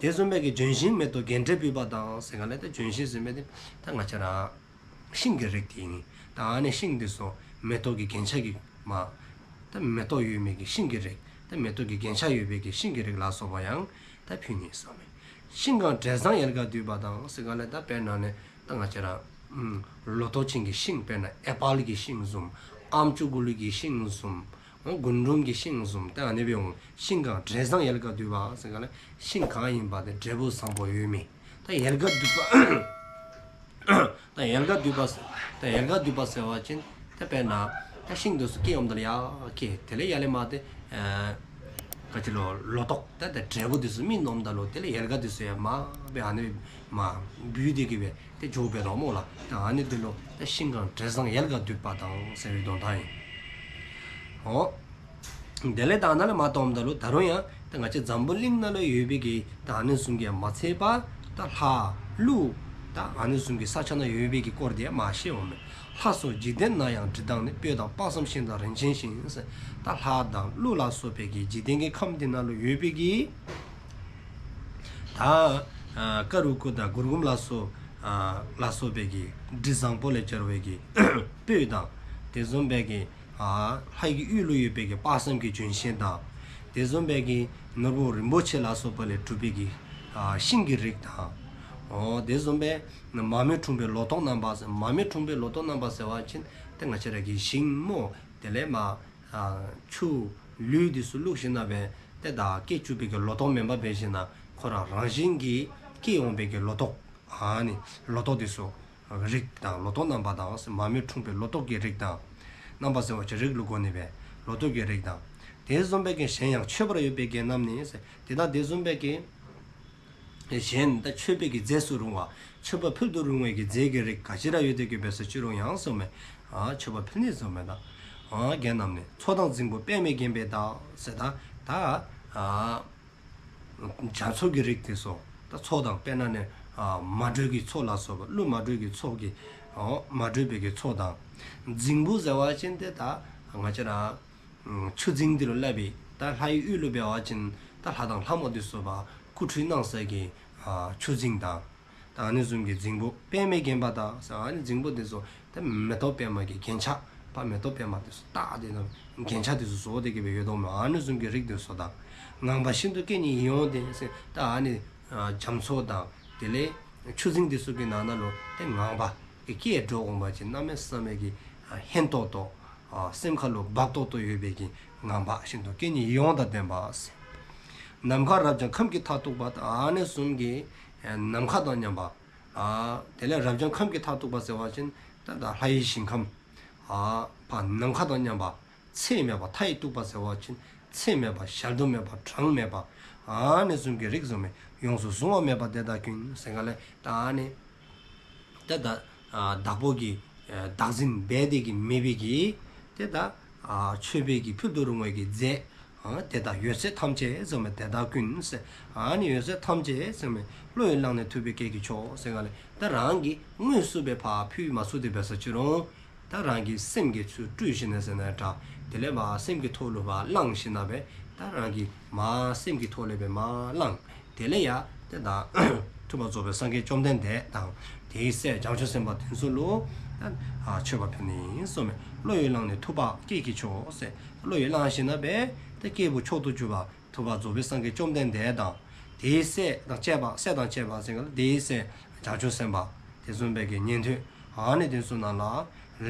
དེ་བཟུམ་སྦེ་གི་ལྗོན་ཤིང་མེ་ཏོག་རྒྱན་སྤྲས་སྤུད་པ་དང་ཟེར་ག་ལས་ད་ལྗོན་ཤིང་ཟེར་མི་འདི་ད་ང་བཅས་ར་ཤིང་གི་རིགས་དེ་ཨིན། ད་ཨ་ནི་ཤིང་འདི་ཚུ་མེ་ཏོག་གི་རྒྱན་ཆ་གི་མ་ད་མེ་ཏོག་ཡོད་མི་གི་ཤིང་གི་རིགས། ད་མེ་ཏོག་གི་རྒྱན་ཆ་ཡོད་པའི་གི་ཤིང་གི་རིགས་ལ་སོགས་པ་ཡང་ད་ཕུལ་ནི་གསུངས་མས། ཤིང་གང་འབྲས་བཟང་ཡལ་ག་དུད་པ་དང་ཟེར་ག་ལས་ད་དཔེར་ན་ནི་ད་ང་བཅས་ར་ལོ་ཐོག་ཅན་གྱི་ཤིང་དཔེར་ན་ཨེ་པཱལ་གྱི་ཤིང་བཟུམ། ཨམ་ཅུ་ཀུ་ལི་གི་ཤིང་བཟུམ། རྒུན་འབྲུམ་གྱི་ཤིང་བཟུམ་ད་ཨ་ནི་སྦེ་འོང་། ཤིང་གང་འབྲས་བཟང་ཡལ་ག་དུད་པ་ཟེར་ག་ལས་ཤིང་གང་ཡིན་པ་དེ་འབྲས་བུ་བཟང་པོ་ཡོད་མི་ད་ཡལ་ག་དུད་པ། ད་ཡལ་ག་དུད་པ་ཟེར་ད་ཡལ་ག་དུད་པ་ཟེར་བ་ཅིན་ད་དཔེར་ན་ད་ཤིང་འདི་ཚུ་སྐྱེ་འོངམ་ད་ལུ་ཡར་སྐྱེ། དེ་ལས་ཡར་ལས་མར་ཏེ་ཨ་ ག་ཅི་ལོ་ལོ་ཏོག་ད་ད་འབྲས་བུ་འདི་ཚུ་སྨིན་འོངམ་ད་ལུ་དེ་ལས་ཡལ་ག་འདི་ཚུ་ཡང་མ་སྦེ་ཨ་ནི་མ་འབུས་ཏེ་གི་སྦེ་ཏེ་འགྱོཝ་སྦེ་ར་སྨོ་ལགས། ད་ཨ་ནི་འདི་ལུ་ད་ཤིང་གང་འབྲས་བཟང་ཡལ་ག་འདུས་པ་དང་ཟེར་བའི་དོན་དག་ཨིན། ཨོ། དེ་ལས་ད་ནཱ་ལས་མར་བཏོནམ་ད་ལུ་ད་རུང་ཡང་ད་ང་བཅས་འཛམ་བུ་གླིང་ནང་ལུ་ཡོད་པའི་གི་ད་ཨ་ནི་བཟུམ་གྱི་མ་ཚད་པར་ད་ལྷ་ཀླུ་ད་ཨ་ནི་བཟུམ་གྱི་ས་ཆ་ནང་ཡོད་པའི་གི་སྐོར་དེ་མར་བཤད་འོང་མས། ལྷ་སོགས་འཇིག་རྟེན་ན་ཡང་དྲི་དང་ནི། སྤོས་དང་དཔག་བསམ་ཤིང་དང་རིན་ཆེན་ཤིང་། ད་ལྷ་དང་ཀླུ་ལ་སོགས་པའི་གི་འཇིག་རྟེན་གྱི་ཁམས་འདི་ནང་ལུ་ཡོད་པའི་གི་ད་ཨ་ཀ་རུ་ཀུ་དང་གུར་གུམ་ལ་སོགས་ཨ་ལ་སོགས་པའི་གི་དྲི་བཟང་པོ་ལས་སྦྱར་བའི་གི་སྤོས་དང་དེ་བཟུམ་སྦེ་གི་ཨ་ལྷ་ཡི་གི་ཡུལ་ལུ་ཡོད་པའི་གི་དཔག་བསམ་གྱི་ལྗོན་ཤིང་དང་དེ་བཟུམ་སྦེ་གི་ནོར་བུ་རིན་པོ་ཆེ་ལ་སོགས་པ་ལས་གྲུབ་པའི་གི་ཨ་ཤིང་གི་རིགས་དང་། ཨོ་དེ་བཟུམ་སྦེ་མ་རྨོས་འཁྲུངས་པའི་ལོ་ཏོག་རྣམ་པ་ཟེར། མ་རྨོས་འཁྲུངས་པའི་ལོ་ཏོག་རྣམ་པ་ཟེར་བ་ཅིན་ཏེ་ང་བཅས་ར་གི་ཞིང་སྨོ། དེ་ལས་མར་ཨ་ཆུ་ལུད་འདི་ཚུ་བླུགས་ཞིནམ་ལས་ཏེ་ད་སྐྱེ་བཅུག་པའི་གི་ལོ་ཏོག་མེན་པར་འབད་ཞིནམ་ལས་ཁོ་ར་རང་བཞིན་གྱིས་སྐྱེ་འོང་པའི་གི་ལོ་ཏོག་ཨ་ནི་ལོ་ཏོག་འདི་ཚུ་རིགས་དང་ལོ་ཏོག་རྣམ་པ་དང་ཟེར། མ་རྨོས་འཁྲུངས་པའི་ལོ་ཏོག་གི་རིགས་དང་། རྣམ་པ་ཟེར་བ་ཅིན་རིགས་ལུ་གོ་ནི་སྦེ་ལོ་ཏོག་གི་རིགས་དང་། དེ་བཟུམ་སྦེ་གི་གཞན་ཡང་མཆོད་པར་འོས་པའི་རྒྱན་རྣམས་ནི་ཟེར། དེ་དང་དེ་བཟུམ་སྦེ་གི་གཞན་ད་མཆོད་པའི་གི་རྫས་སུ་རུང་བ། མཆོད་པ་ཕུལ་དུ་རུང་བའི་གི་རྫས་ཀྱི་རིགས་ག་ཅི་ར་ཡོད་དེ་གི་འབད་སོ་ཅི་རུང་ཡང་ཟེརཝ་མས། ཨ་མཆོད་པ་ཕུལ་ནི་ཟེརཝ་མས་ད། ཨ་རྒྱན་རྣམས་ནི། མཚོ་དང་རྫིང་བུ་པདྨས་བརྒྱན་པའི་བདག་ཟེར་ད། ད་ཨ་རྒྱ་མཚོ་གི་རིགས་དེ་ཚུ། ད་མཚོ་དང་དཔེར་ན་ནི་ཨ་མ་དྲོས་ཀྱི་མཚོ་ལ་སོགས་པ་ཀླུ་མ་དྲོས་ཀྱི་མཚོ་གི་ཨོ་མ་དྲོས་པའི་གི་མཚོ་དང་། རྫིང་བུ་ཟེར་བ་ཅིན་ཏེ་ད་ང་བཅས་ར་ཆུ་རྫིང་འདི་ལུ་སླབ་ཨིན། ད་ལྷ་ཡི་ཡུལ་ལུ་འབད་བ་ཅིན་ད་ལྷ་དང་ལྷ་མོ་འདི་ཚུ་སྦེ་སྐུ་ཁྲུས་གནང་ས་གི་ཨ་ཆུ་རྫིང་དང་། ད་ཨ་ནི་བཟུམ་གྱི་རྫིང་བུ་པདྨས་བརྒྱན་པ་དག་ཟེར། ཨ་ནི་རྫིང་བུ་འདི་ཚུ་ད་མེ་ཏོག་པདྨ་གི་རྒྱན་ཆ་ཕར་མེ་ཏོག་པདྨ་འདི་ཚུ་བཏགས་ཏེ་ད་རྒྱན་ཆ་འདི་ཚུ་བཟོ་སྟེ་གི་སྦེ་ཡོདཔ་མས། ཨ་ནི་བཟུམ་གྱི་རིགས་འདི་ཚུ་དང་། ངང་པ་ཤིན་ཏུ་སྐད་སྙན་ཡིད་འོང་ལྡན་ཟེར། ད་ཨ་ནི་ཨ་རྒྱ་མཚོ་དང་དེ་ལས་ཆུ་རྫིང་འདི་ཚུ་གི་ནང་ན་ལུ་ཏེ་ངང་པ་གི་སྐད་སྒྲོག་འོང་པ་ཅིན་གནམ་མེད་ས་མེད་ཀྱི་ཨ་ཧན་ཏོང་ཏོ་ཨ་སེམས་ཁ་ལུ་འབབ་ཏོག་ཏོ་ཡོད་པའི་གི་ངང་པ་ཤིན་ཏུ་སྐད་སྙན་ཡིད་འོང་དང་ལྡན་པ་ཟེར། ནམ་མཁའ་རབ་འབྱམས་ཁམས་ཀྱི་མཐས་གཏུགས་པ། ད་ཨ་ནི་བཟུམ་གྱི་ཨ་ནམ་མཁའ་དང་མཉམ་པ། ཨ་དེ་ལས་རབ་འབྱམས་ཁམས་ཀྱི་མཐས་གཏུགས་པ་ཟེར་བ་ཅིན་ད་ད་ལྷ་ཡི་ཞིང་ཁམས་ཨ་ཕར་ནམ་མཁའ་དང་མཉམ་པ། ཚད་མེད་པ། མཐའ་ཡས་གཏུགས་པ་ཟེར་བ་ཅིན་ཚད་མེད་པ་གཞལ་དུ་མེད་པ་གྲངས་མེད་པ། ཨ་ནི་བཟུམ་གྱི་རིགས་ཟེརཝ་མས། ཡོངས་སུ་གཟུང་བ་མེད་པ་དེ་དག་ཀུན་ཟེར་ག་ལས་ད་ཨ་ནི་ད་ད་ཨ་བདག་པོ་གིས་ཨ་བདག་འཛིན་འབད་དེ་གི་མེད་པའི་གི་ཏེ་ད་ཨ་མཆོད་པའི་གི་ཕུལ་དུ་རུང་བའི་གི་རྫས་ཨ་དེ་དག་ཡོད་ཚད་ཐམས་ཅད་ཟེརཝ་མས། དེ་དག་ཀུན་ཟེར། ཨ་ནི་ཡོད་ཚད་ཐམས་ཅད་ཟེརཝ་མས། བློ་ཡིས་བླངས་ནས་ཐུབ་པས་སྐྱེས་ཀྱི་མཆོག་ཟེར་ག་ལས་ད་རང་གིས་དངོས་སུ་སྦེ་ཕར་ཕུལ་མ་ཚུགས་ཏེ་འབད་སོ་ཅི་རུང་ད་རང་གི་སེམས་ཀྱིས་ཚུར་སྤྲུལ་ཞིནམ་ལས་ཟེར་ན་འདྲ། དེ་ལས་མར་སེམས་ཀྱི་ཐོག་ལུ་ཕར་བླངས་ཞིནམ་ལས་ད་རང་གི་མར་སེམས་ཀྱི་ཐོག་ལས་སྦེ་མར་བླངས། དེ་ལས་ཡང་ཏེ་ད་ཐུབ་པ་རྫོགས་པའི་སངས་རྒྱས་བཅོམ་ལྡན་འདས་དང་དེའི་སྲས་བྱང་ཆུབ་སེམས་དཔའ་དེ་ཚུ་ལུ་ད་ཨ་མཆོད་པ་ཕུལ་ནི་ཟེརཝ་མས། བློ་ཡིས་བླངས་ནས་ཐུབ་པ་སྐྱེས་ཀྱི་མཆོག་ཟེར། བློ་ཡིས་བླངས་ཞིནམ་ལས་ད་སྐྱེས་བུ་མཆོག་ཏུ་གྱུར་པ་ཐུབ་པ་རྫོགས་པའི་སངས་རྒྱས་བཅོམ་ལྡན་འདས་དང་དེའི་སྲས་དང་བཅས་པ། སྲས་དང་བཅས་པ་ཟེར་ག་ལས་དེའི་སྲས་བྱང་ཆུབ་སེམས་དཔའ་དེ་བཟུམ་སྦེ་གི་ཉན་ཐོས་ཨ་ནི་དེ་ཚུ་ནང་ལུ་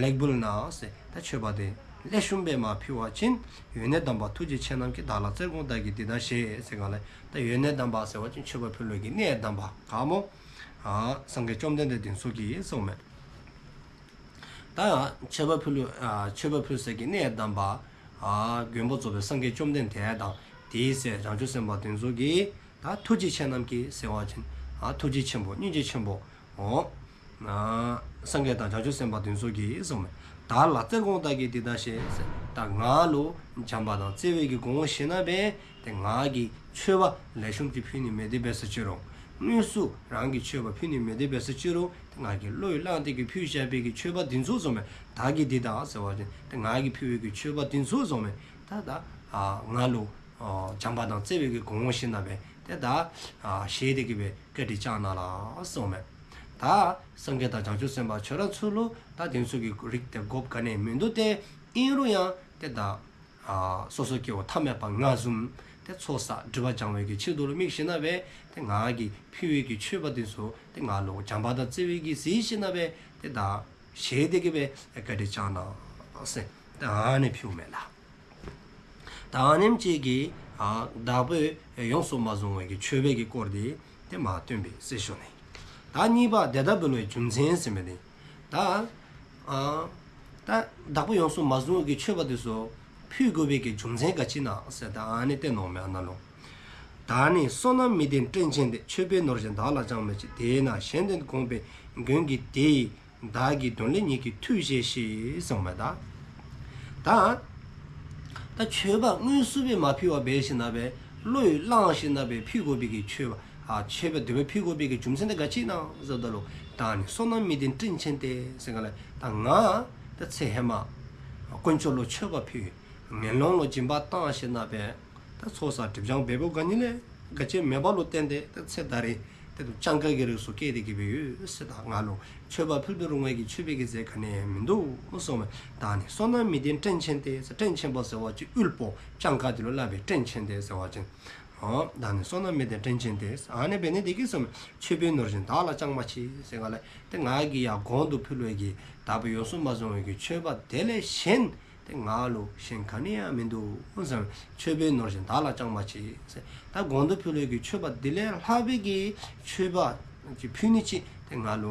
ལེགས་འབུལ་ན་ཟེར། ད་མཆོད་པ་དེ་ལེགས་ཤོམ་སྦེ་མར་ཕུལ་བ་ཅིན་ཡོན་གནས་དམ་པ་ཐུགས་རྗེ་ཆེ་རྣམས་ཀྱིས། བདག་ལ་བརྩེར་དགོངས་བདག་གིས་འདི་ལྟར་བཞེས་ཟེར་ག་ལས་ད་ཡོན་གནས་དམ་པ་ཟེར་བ་ཅིན་མཆོད་པ་ཕུལ་བའི་གི་གནས་དམ་པ་ག་སྨོ། ཨ་སངས་རྒྱས་བཅོམ་ལྡན་འདས་དེ་ཚུ་གིས་ཟེརཝ་མས། ད་མཆོད་པ་ཕུལ་ཨ་མཆོད་པ་ཕུལ་ས་གི་གནས་དམ་པ་ཨ་མགོན་པོ་རྫོགས་པའི་སངས་རྒྱས་བཅོམ་ལྡན་འདས་དང་དེའི་སྲས་བྱང་ཆུབ་སེམས་དཔའ་དེ་ཚུ་གིས་ད་ཐུགས་རྗེ་ཆེ་རྣམས་ཀྱིས་ཟེར་བ་ཅིན་ཨ་ཐུགས་རྗེ་ཆེན་པོ་སྙིང་རྗེ་ཆེན་པོ་ཨོ་ཨ་སངས་རྒྱས་དང་བྱང་ཆུབ་སེམས་དཔའ་དེ་ཚུ་གིས་ཟེརཝ་མས། བདག་ལ་བརྩེར་དགོངས་བདག་གིས་འདི་ལྟར་བཞེས་ཟེར། ད་ང་ལུ་བྱམས་པ་དང་བརྩེ་བའི་གི་དགོངས་པ་བཞེས་ཞིནམ་ལས་ཏེ་ང་གིས་མཆོད་པ་ལེགས་ཤོམ་ཅིག་ཕུལ་ནི་མེད་དེ་འབད་སོ་ཅི་རུང་དངོས་སུ་རང་གིས་མཆོད་པ་ཕུལ་ནི་མེད་དེ་འབད་སོ་ཅི་རུང་ཏེ་ང་གིས་བློ་ཡིས་བླངས་ཏེ་གི་ཕུལ་བཞག་པའི་གི་མཆོད་པ་དེ་ཚུ་ཟེརཝ་མས། བདག་གིས་འདི་ལྟར་ཟེར་བ་ཅིན་ཏེ་ང་གིས་ཕུལ་བའི་གི་མཆོད་པ་དེ་ཚུ་ཟེརཝ་མས། ད་ད་ཨ་ང་ལུ་ཨ་བྱམས་པ་དང་བརྩེ་བའི་གི་དགོངས་པ་བཞེས་ཞིནམ་ལས་ཏེ་ད་ཨ་བཞེས་ཏེ་གི་སྦེ་བཀའ་དྲིན་བསྐྱངས་གནང་ལགས་ཟེརཝ་མས། ད་སངས་རྒྱས་དང་བྱང་ཆུབ་སེམས་དཔའ་ཁྱོད་ར་ཚུ་ལུ་ད་དེ་ཚུ་གི་རིགས་དེ་དགོཔ་ག་ནི་ཡང་མིན་འདུག་སྟེ། ཨིན་རུང་ཡང་ཏེ་ད་ཨ་སོ་སོ་སྐྱེ་བོ་ཐ་མལ་པ་ང་བཟུམ་ཏེ་ཚོགས་བསགས་སྒྲིབ་པ་སྦྱང་བའི་གི་ཆེད་དུ་ལུ་དམིགས་ཞིནམ་ལས་ཏེ་ང་གིས་ཕུལ་བའི་གི་མཆོད་པ་དེ་ཚུ་ཏེ་ང་ལུ་བྱམས་པ་དང་བརྩེ་བའི་གིས་གཟིགས་ཞིནམ་ལས་ཏེ་ད་བཞེས་ཏེ་གི་སྦེ་བཀའ་དྲིན་བསྐྱངས་གནང་ཟེར་ད་ཨ་ནི་ཕུལཝ་མས་ལགས། ད་ཨ་ནེམ་ཅིག་གིས་ཨ་བདག་པོས་ཡོངས་སུ་མ་བཟུང་བའི་གི་མཆོད་པའི་གི་སྐོར་དེ་ཏེ་མར་སྟོན་པའི་ཟེར་ཞུ་ནི། ད་གཉིས་པ་དེ་ལྟར་འབུལ་བའི་རྒྱུ་མཚན་ཟེར་མི་དེ། ད་ཨ་ད་བདག་པོས་ཡོངས་སུ་མ་བཟུང་བའི་གི་མཆོད་པ་དེ་ཚུ་ ཕུལ་དགོ་པའི་གི་རྒྱུ་མཚན་ག་ཅི་ཨིན་ན་ཟེར་ད་ཨ་ནི་བསྟན་ནུག་མེན་ན་ལུ། བདག་ནི་བསོད་ནམས་མི་ལྡན་བཀྲེན་ཆེན་ཏེ། མཆོད་པས་ནོར་གཞན་བདག་ལ་ཅང་མ་མཆིས། དེས་ན་གཞན་དོན་དགོངས་པའི་མགོན་གྱིས་དེ་ཡི། བདག་གི་དོན་སླད་ཉིད་ཀྱི་མཐུས་བཞེས་ཤིག་གསུངསམ་མས་ད། ད་ད་མཆོད་པ་དངོས་སུ་སྦེ་མ་ཕུལ་བར་འབད་ཞིནམ་ལས་བློས་བླངས་ཞིནམ་ལས་ཕུལ་དགོ་པའི་གི་མཆོད་པ་ཨ་མཆོད་པ་དེ་སྦེ་ཕུལ་དགོ་པའི་གི་རྒྱུ་མཚན་དེ་ག་ཅི་ཨིན་ན་ཟེརཝ་ད་ལུ། བདག་ནི་བསོད་ནམས་མི་ལྡན་བཀྲེན་ཆེན་ཏེ་ཟེར་ག་ལས་ད་ང་ད་ཚེ་ཧེ་མ་དཀོན་མཆོག་ལུ་མཆོད་པ་ཕུལ་ངན་སློང་ལུ་སྦྱིན་པ་བཏང་ཞིནམ་ལས་ད་ཚོགས་བསགས་སྒྲིབ་སྦྱང་འབདཝ་ག་ནི་ལས་ག་ཅི་མེདཔ་ལུ་བརྟེན་ཏེ་ད་ཚེ་ད་རེས་ད་སྤྱང་ཀ་གི་རིགས་སུ་སྐྱེས་ཏེ་གི་སྦེ་ཡོད་ཟེར། ད་ང་ལུ་མཆོད་པ་ཕུལ་བར་རུང་བའི་གི་མཆོད་པའི་གི་རྫས་ག་ནི་ཡང་མིན་འདུག་གསུངསམ་མས། བདག་ནི་བསོད་ནམས་མི་ལྡན་བཀྲེན་ཆེན་ཏེ་ཟེར། བཀྲེན་ཆེན་པོ་ཟེར་བ་ཅིན་དབུལ་པོ་སྤྱང་ཀ་དེ་ལུ་སླབ་པས། བཀྲེན་ཆེན་ཏེ་ཟེར་བ་ཅིན་ཨོ་བདག་ནི་བསོད་ནམས་མི་ལྡན་བཀྲེན་ཆེན་ཏེ། ཨ་ནི་འབད་ནི་དེ་གིས་གསུངསམ་མས། མཆོད་པས་ནོར་གཞན་བདག་ལ་ཅང་མ་མཆིས་ཟེར་ག་ལས་ཏེ་ང་གིས་ཡར་གོང་དུ་ཕུལ་བའི་གི་བདག་པོས་ཡོངས་སུ་མ་བཟུང་བའི་གི་མཆོད་པ་དེ་ལས་གཞན་ཏེ་ང་ལུ་གཞན་ག་ནི་ཡང་མིན་འདུག་གསུངསམ་མས། མཆོད་པས་ནོར་གཞན་བདག་ལ་ཅང་མ་མཆིས་ཟེར། ད་གོང་དུ་ཕུལ་བའི་གི་མཆོད་པ་དེ་ལས་ལྷག་པའི་གི་མཆོད་པ་ཅིག་ཕུལ་ནི་ཅིག་ཏེ་ང་ལུ་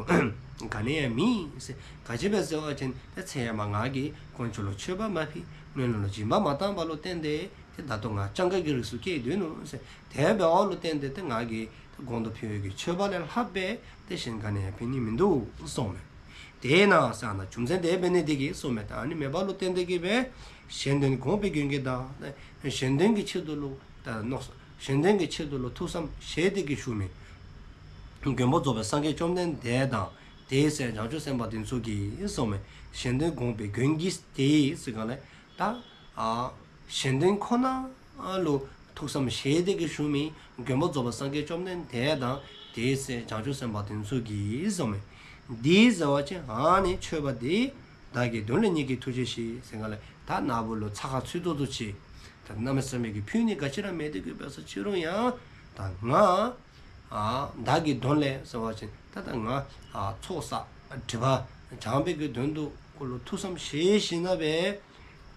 ག་ནི་ཡང་མེད་ཟེར། ག་ཅི་སྦེ་ཟེར་བ་ཅིན་ད་ཚེ་ཧེ་མ་ང་གིས་དཀོན་མཆོག་ལུ་མཆོད་པ་མ་ཕུལ་ངན་སློང་ལུ་སྦྱིན་པ་མ་བཏངམ་ལུ་བརྟེན་ཏེ་ཏེ་ད་ལྟོ་ང་སྤྱང་ཀ་གི་རིགས་སུ་སྐྱེས་སྡོད་ནུག་ཟེར། དེ་འབདཝ་ལུ་བརྟེན་ཏེ་ཏེ་ང་གིས་ད་གོང་དུ་ཕུལ་བའི་གི་མཆོད་པ་ལས་ལྷག་པའི་ཏེ་གཞན་ག་ནི་ཡང་ཕུལ་ནི་མིན་འདུག་གསུངསམ་མས། དེས་ན་ཟེར་ན་རྒྱུ་མཚན་དེ་འབད་ནི་དེ་གིས་གསུངསམ་མས། ད་ཨ་ནི་མེདཔ་ལུ་བརྟེན་ཏེ་གི་སྦེ་གཞན་དོན་དགོངས་པའི་མགོན་གྱིས་ད་གཞན་དོན་གྱི་ཆེད་དུ་ལུ་ད་མནོ་གཞན་དོན་གྱི་ཆེད་དུ་ལུ་ཐུགས་བསམ་བཞེས་ཏེ་གི་བཞུགས་མི་མགོན་པོ་རྫོགས་པའི་སངས་རྒྱས་བཅོམ་ལྡན་འདས་དང་དེའི་སྲས་བྱང་ཆུབ་སེམས་དཔའ་དེ་ཚུ་གིས་གསུངསམ་མས། གཞན་དོན་དགོངས་པའི་མགོན་གྱིས་དེ་ཡི་ཟེར་ག་ལས་ད་ཨ་གཞན་དོན་ཁོ་ན་ལུ་ཐུགས་བསམ་བཞེས་ཏེ་གི་བཞུགས་མི་མགོན་པོ་རྫོགས་པ་སངས་རྒྱས་བཅོམ་ལྡན་འདས་དང་དེའི་སྲས་བྱང་ཆུབ་སེམས་དཔའ་དེ་ཚུ་གིས་གསུངསམ་མས། འདི་ཟེར་བ་ཅིན་ཨ་ནི་མཆོད་པ་འདི་བདག་གི་དོན་སླད་ཉིད་ཀྱི་མཐུས་བཞེས་ཤིག་ཟེར་ག་ལས་ད་ན་བུ་ལུ་ཚ་ཁ་ཚུད་ཏོག་ཏོ་ཅིག་ད་གནམ་མེད་ས་མེད་ཀྱི་ཕུལ་ནི་ག་ཅི་ར་མེད་དེ་གི་སྦེ་སོང་ཅི་རུང་ཡང་ད་ང་ཨ་བདག་གི་དོན་སླད་ཟེར་བ་ཅིན་ད་ད་ང་ཨ་ཚོགས་བསགས་སྒྲིབ་པ་སྦྱང་བའི་གི་དོན་དུ་ཁོ་ལུ་ཐུགས་བསམ་བཞེས་ཞིནམ་ལས་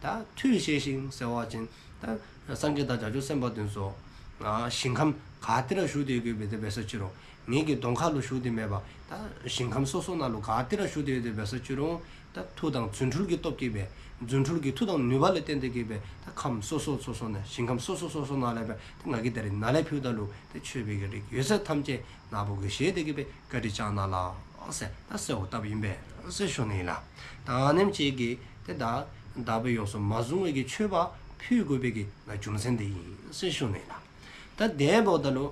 ད་མཐུས་བཞེས་ཤིག་ཟེར་བ་ཅིན་ད་སངས་རྒྱས་དང་བྱང་ཆུབ་སེམས་དཔའ་དེ་ཚུ་ཨ་ཞིང་ཁམས་ག་ཏེ་ར་བཞུགས་ཏེ་ཡོད་དེ་སྦེ་སོང་ཅི་རུང་ངེ་གི་གདོང་ཁ་ལུ་བཞུགས་ཏེ་མེད་པར་ད་ཞིང་ཁམས་སོ་སོ་ནང་ལུ་ག་ཏེ་ར་བཞུགས་ཏེ་ཡོད་དེ་སྦེ་སོང་ཅི་རུང་ད་མཐུ་དང་རྫུ་འཕྲུལ་གྱི་སྟོབས་ཀྱིས་སྦེ་རྫུ་འཕྲུལ་གྱི་མཐུ་དང་ནུས་པ་ལུ་བརྟེན་ཏེ་གི་སྦེ་ད་ཁམས་སོ་སོ་སོ་སོ་ནང་ཞིང་ཁམས་སོ་སོ་སོ་སོ་ནང་ལས་སྦེ་ད་ང་གིས་ད་རིས་ནཱ་ལས་ཕུལཝ་ད་ལུ་ད་མཆོད་པའི་གི་རིགས་ཡོད་ཚད་ཐམས་ཅད་ན་བུ་གིས་བཞེས་ཏེ་གི་སྦེ་བཀའ་དྲིན་བསྐྱང་གནང་ལགས་ཟེར་ད་གསོལཝ་བཏབ་ཨིན་པས་ཟེར་ཞུ་ནི་ལགས། ད་ཨ་ནེམ་ཅིག་གིས་ཏེ་ད་བདག་པོས་ཡོངས་སུ་མ་བཟུང་བའི་གི་མཆོད་པ་ཕུལ་དགོ་པའི་གི་རྒྱུ་མཚན་དེ་ཨིན་ཟེར་ཞུ་ནི་ལགས། ད་དེ་འབདཝ་ད་ལུ་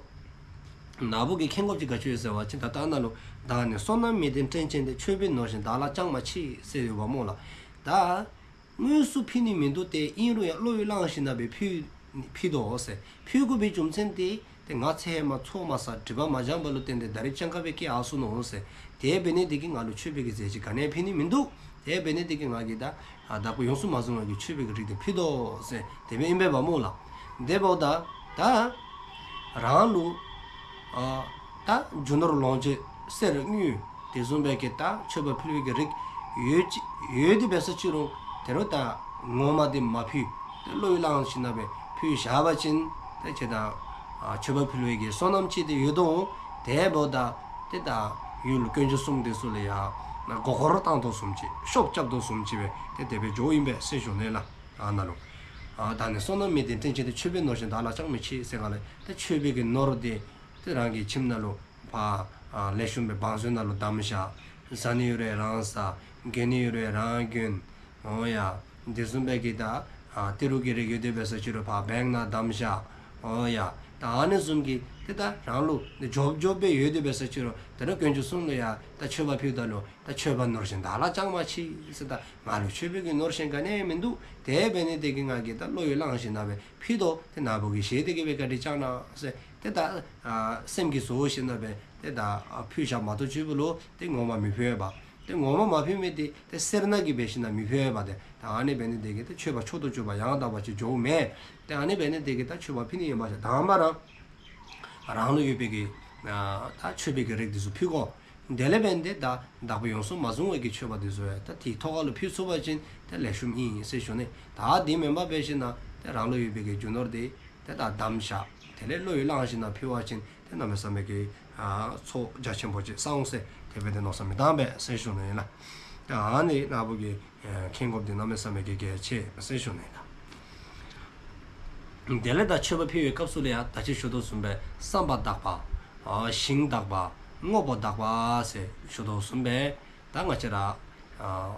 ན་བུ་གིས་མཁྱེན་དགོཔ་ཅིག་ག་ཅི་ཡོད་ཟེར་བ་ཅིན་ད་ལྟོ་ནཱ་ལུ་བདག་ནི་བསོད་ནམས་མི་ལྡན་བཀྲེན་ཆེན་ཏེ། མཆོད་པས་ནོར་གཞན་བདག་ལ་ཅང་མ་མཆིས་ཟེར་ཡོདཔ་སྨོ་ལགས། ད་དངོས་སུ་ཕུལ་ནི་མིན་འདུག་སྟེ་ཨིན་རུང་ཡང་བློས་བླངས་ཞིནམ་ལས་ཕུལ་ཕུལ་དོ་ཟེར། ཕུལ་དགོ་པའི་རྒྱུ་མཚན་དེ་ཏེ་ང་ཚེ་ཧེ་མ་ཚོགས་མ་བསགས་སྒྲིབ་པ་མ་སྦྱངས་པ་ལུ་བརྟེན་ཏེ་ད་རིས་སྤྱང་ཀ་སྦེ་སྐྱེས་ཡར་སོ་ནུག་ཟེར། དེ་འབད་ནི་དེ་གིས་ང་ལུ་མཆོད་པའི་གི་རྫས་ཅིག་ག་ནི་ཡང་ཕུལ་ནི་མིན་འདུག་དེ་འབད་ནི་དེ་གིས་ང་གིས་ད་ཨ་བདག་པོས་ཡོངས་སུ་མ་བཟུང་བའི་གི་མཆོད་པའི་གི་རིགས་དེ་ཕུལ་དོ་ཟེར་དེ་སྦེ་ཨིན་པས་པ་སྨོ་ལགས། དེ་འབདཝ་ད་ད་རང་ལུ་ཨ་ད་རྒྱུ་ནོར་ལོངས་སྤྱོད་གསེར་དངུལ་དེ་བཟུམ་སྦེ་གི་ད་མཆོད་པ་ཕུལ་བའི་གི་རིགས་ཡོད་ཅི་ཡོད་དེ་སྦེ་སོང་ཅི་རུང་དེ་རུང་ད་ངོ་མ་དེ་མ་ཕུལ་ཏེ་བློས་བླངས་ཞིནམ་ལས་ཕུལ་བཞག་པ་ཅིན་ཏེ་ཁྱེད་ད་ཨ་མཆོད་པ་ཕུལ་བའི་གི་བསོད་ནམས་ཅིག་དེ་ཡོད་དོ། དེ་འབདཝ་ད་ཏེ་ད་ཡུལ་དཀོན་མཆོག་གསུམ་དེ་ཚུ་ལུ་ཡང་མགུ་སྐོར་བཏང་དོ་བཟུམ་ཅིག་ཤོབ་རྐྱབ་དོ་བཟུམ་ཅིག་སྦེ་ཏེ་དེ་སྦེ་འགྱོཝ་ཨིན་པས་ཟེར་ཞུ་ནི་ལགས། ཨ་ནཱ་ལུ་ཨ་བདག་ནི་བསོད་ནམས་མི་ལྡན་བཀྲེན་ཆེན་ཏེ། མཆོད་པས་ནོར་གཞན་བདག་ལ་ཅང་མི་མཆིས་ཟེར་ག་ལས་ད་མཆོད་པའི་གི་ནོར་དེ་ཏེ་རང་གི་ཁྱིམ་ནང་ལུ་ཕར་ཨ་ལེགས་ཤོམ་སྦེ་བང་མཛོད་ནང་ལུ་བསྡམས་བཞག་བཟའ་ནི་ཡོད་རུང་རང་བཟའ་གྱོན་ནི་ཡོད་རུང་རང་གྱོན། ཨོ་ཡ། དེ་བཟུམ་སྦེ་གི་ད་ཨ་ཏི་རུ་གི་རིགས་ཡོད་དེ་སྦེ་སོང་ཅི་རུང་ཕར་བེངཀ་ནང་བསྡམས་བཞག་ཨོ་ཡ། ད་ཨ་ནི་བཟུམ་གྱི་ཏེ་ད་རང་ལུ་འཇོབ་འཇོབ་སྦེ་ཡོད་དེ་སྦེ་སོང་ཅི་རུང་དེ་རུང་དཀོན་མཆོག་གསུམ་ལུ་ཡང་ད་མཆོད་པ་ཕུལཝ་ད་ལུ་ད་མཆོད་པས་ནོར་གཞན་བདག་ལ་ཅང་མ་མཆིས་ཟེར། ད་ང་ལུ་མཆོད་པའི་གི་ནོར་གཞན་ག་ནི་ཡང་མིན་འདུག་དེ་འབད་ནི་དེ་གིས་ང་གིས་ད་བློས་བླངས་ཞིནམ་ལས་ཕུལ་དོ། ཏེ་ན་བུ་གིས་བཞེས་ཏེ་གི་སྦེ་བཀའ་དྲིན་བསྐྱང་གནང་ཟེར། ཏེ་ད་ཨ་སེམས་ཀྱིས་བཟོ་ཞིནམ་ལས་ཏེ་ད་ཨ་ཕུལ་བཞག་མ་གཏོགས་ཅིག་པོ་ལུ་ཏེ་ངོ་མ་མི་ཕུལ་བས། ཏེ་ངོ་མ་མ་ཕུལ་མི་དེ་ཏེ་སེར་སྣ་གིས་འབད་ཞིནམ་ལས་མི་ཕུལ་བས། ཏེ་ད་ཨ་ནི་འབད་ནི་དེ་གིས་ཏེ་མཆོད་པ་མཆོག་ཏུ་གྱུར་པ་ཡང་དག་པ་ཅིག་འགྱོཝ་མས། ཏེ་ཨ་ནི་འབད་ནི་དེ་གིས་ད་མཆོད་པ་ཕུལ་ནི་ཨིན་པ་ཅིན་དང་པ་ར་རང་ལུ་ཡོད་པའི་གི་ཨ་ད་མཆོད་པའི་གི་རིགས་དེ་ཚུ་ཕུལ་དགོ། དེ་ལས་འབད་ནི་དེ་ད་བདག་པོས་ཡོངས་སུ་མ་བཟུང་བའི་གི་མཆོད་པ་དེ་ཚུ་ཡང་ད་དེའི་ཐོག་ཁ་ལུ་ཕུལ་ཚུགས་པ་ཅིན་ཏེ་ལེགས་ཤོམ་ཨིན་ཟེར་ཞུ་ནི། ད་དེ་མེན་པར་འབད་ཞིནམ་ལས་ཏེ་རང་ལུ་ཡོད་པའི་གི་རྒྱུ་ནོར་དེ་ཏེ་ད་བསྡམས་བཞག་དེ་ལས་བློས་བླངས་ཞིནམ་ལས་ཕུལ་བ་ཅིན་ཏེ་གནམ་མེད་ས་མེད་ཀྱི་ཨ་ཚོགས་རྒྱ་ཆེན་པོ་ཅིག་བསགས་འོང་ཟེར་དེ་སྦེ་ཏེ་མནོ་བསམ་མི་བཏང་པས་ཟེར་ཞུ་ནི་ཨིན་ལགས། ད་ཨ་ནི་ན་བུ་གིས་ཨ་མཁྱེན་དགོཔ་དེ་གནམ་མེད་ས་མེད་ཀྱི་གལ་ཆེ་ཟེར་ཞུ་ནི་ཨིན་ལགས། དེ་ལས་ད་མཆོད་པ་ཕུལ་བའི་སྐབས་སུ་ལུ་ཡང་ད་ཅི་ཞུ་དོ་བཟུམ་སྦེ་བསམ་པ་དག་པ། ཨ་ཞིང་དག་པ། དངོས་པོ་དག་པ་ཟེར་ཞུ་དོ་བཟུམ་སྦེ། ད་ང་བཅས་ར་ཨ་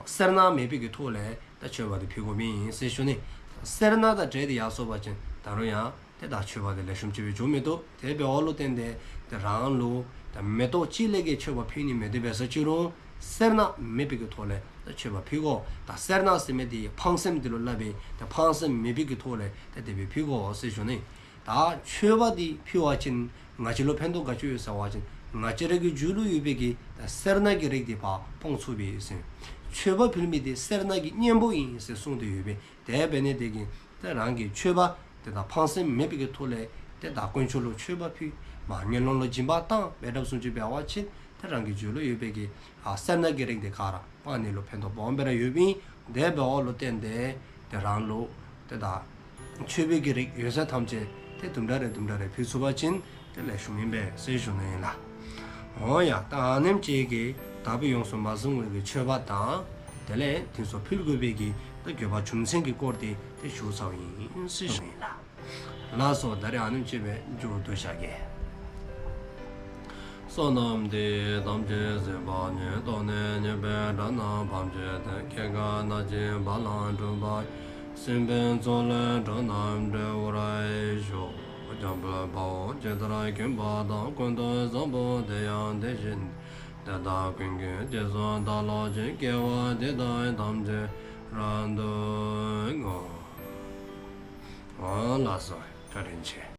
སེར་སྣ་མེད་པའི་གི་ཐོག་ལས་ད་མཆོད་པ་དེ་ཕུལ་དགོཔ་ཨིན་ཟེར་ཞུ་ནི། སེར་སྣ་དང་བྲལ་ཏེ་ཡར་སོང་པ་ཅིན་ད་རུང་ཡང་ཏེ་ད་མཆོད་པ་དེ་ལེགས་ཤོམ་ཅིག་སྦེ་འགྱོ་མི་བཏུབ། དེ་འབདཝ་ལུ་བརྟེན་ཏེ་ཏེ་རང་ལུ་ད་མེ་ཏོག་གཅིག་ལས་ཀྱི་མཆོད་པ་ཕུལ་ནི་མེད་དེ་འབད་ས་ཅིག་རུང་སེར་སྣ་མེད་པའི་གི་ཐོག་ལས་ད་མཆོད་པ་ཕུལ་དགོ། ད་སེར་སྣ་ཟེར་མི་དེ་ཕངས་སེམས་དེ་ལུ་སླབ་པས། ད་ཕངས་སེམས་མེད་པའི་གི་ཐོག་ལས་ད་དེ་སྦེ་ཕུལ་དགོ་ཟེར་ཞུ་ནི། ད་མཆོད་པ་དེ་ཕུལ་བ་ཅིན་ང་བཅས་ལུ་ཕན་ཐོགས་ག་ཅི་ཡོད་ཟེར་བ་ཅིན་ང་བཅས་ར་གི་རྒྱུད་ལུ་ཡོད་པའི་གི་ད་སེར་སྣ་གི་རིགས་དེ་ཕར་སྤང་ཚུགས་པས་ཟེར། མཆོད་པ་ཕུལ་མི་དེ་སེར་སྣ་གི་གཉེན་པོ་ཨིན་ཟེར་གསུངས་ཏེ་ཡོད་པས། དེ་འབད་ནི་དེ་གིས་ཏེ་རང་གི་མཆོད་པ་དེ་ད་ཕངས་སེམས་མེད་པའི་གི་ཐོག་ལས་ཏེ་ད་དཀོན་མཆོག་ལུ་མཆོད་པ་ཕུལ། མར་ངན་སློང་ལུ་སྦྱིན་པ་བཏང་འབད་འདྲཝ་བཟུམ་ཅིག་འབད་བ་ཅིན་ཏེ་རང་གི་རྒྱུད་ལུ་ཡོད་པའི་གི་ཨ་སེར་སྣ་གི་རིགས་དེ་ག་ར་སྤང་ནི་ལུ་ཕན་ཐོགས་སྦོམ་སྦེ་ར་ཡོདཔ་ཨིན། དེ་འབདཝ་ལུ་བརྟེན་ཏེ་ཏེ་རང་ལུ་ཏེ་ད་མཆོད་པའི་གི་རིགས་ཡོད་ས་ཐམས་ཅད་ཏེ་དུམ་གྲ་རེ་དུམ་གྲ་རེ་ཕུལ་ཚུགས་པ་ཅིན་ཏེ་ལེགས་ཤོམ་ཨིན་པས་ཟེར་ཞུ་ནི་ཨིན་ལགས། འོང་ཡ། ད་ཨ་ནེམ་ཅིག་གིས་བདག་པོས་ཡོངས་སུ་མ་བཟུང་བའི་གི་མཆོད་པ་དང་དེ་ལས་དེ་ཚུ་ཕུལ་དགོ་པའི་གི་ད་དགོས་པ་རྒྱུ་མཚན་གྱི་སྐོར་དེ་ཏེ་ཞུ་ཚརཝ་ཨིན་ཟེར་ཞུ་ནི་ཨིན་ལགས། ལགས་སོ། ད་རེས་ཨ་ནེམ་ཅིག་སྦེ་མཇུག་བསྡུ་བཞག་གེ། བསོད་ནམས་འདི་ཡིས་ཐམས་ཅད་གཟིགས་པ་ཉིད། ཐོབ་ནས་ཉེས་པའི་དགྲ་རྣམས་ཕམ་བྱས་ཏེ། སྐྱེ་རྒ་ན་འཆིའི་རྦ་རླབས་འཁྲུགས་པ་ཡི། སྲིད་པའི་མཚོ་ལས་འགྲོ་རྣམས་སྒྲོལ་བར་ཤོག། འཇམ་དཔལ་དཔའ་བོས་ཇི་ལྟར་མཁྱེན་པ་དང་། ཀུན་ཏུ་བཟང་པོ་དེ་ཡང་དེ་བཞིན་ཏེ། དེ་དག་ཀུན་གྱི་རྗེས་སུ་བདག་སློབ་ཅིང་། དགེ་བ་འདི་དག་ཐམས་ཅད་རབ་ཏུ་བསྔོ། ཨ་ལགས་སོ། བཀའ་དྲིན་ཆེ།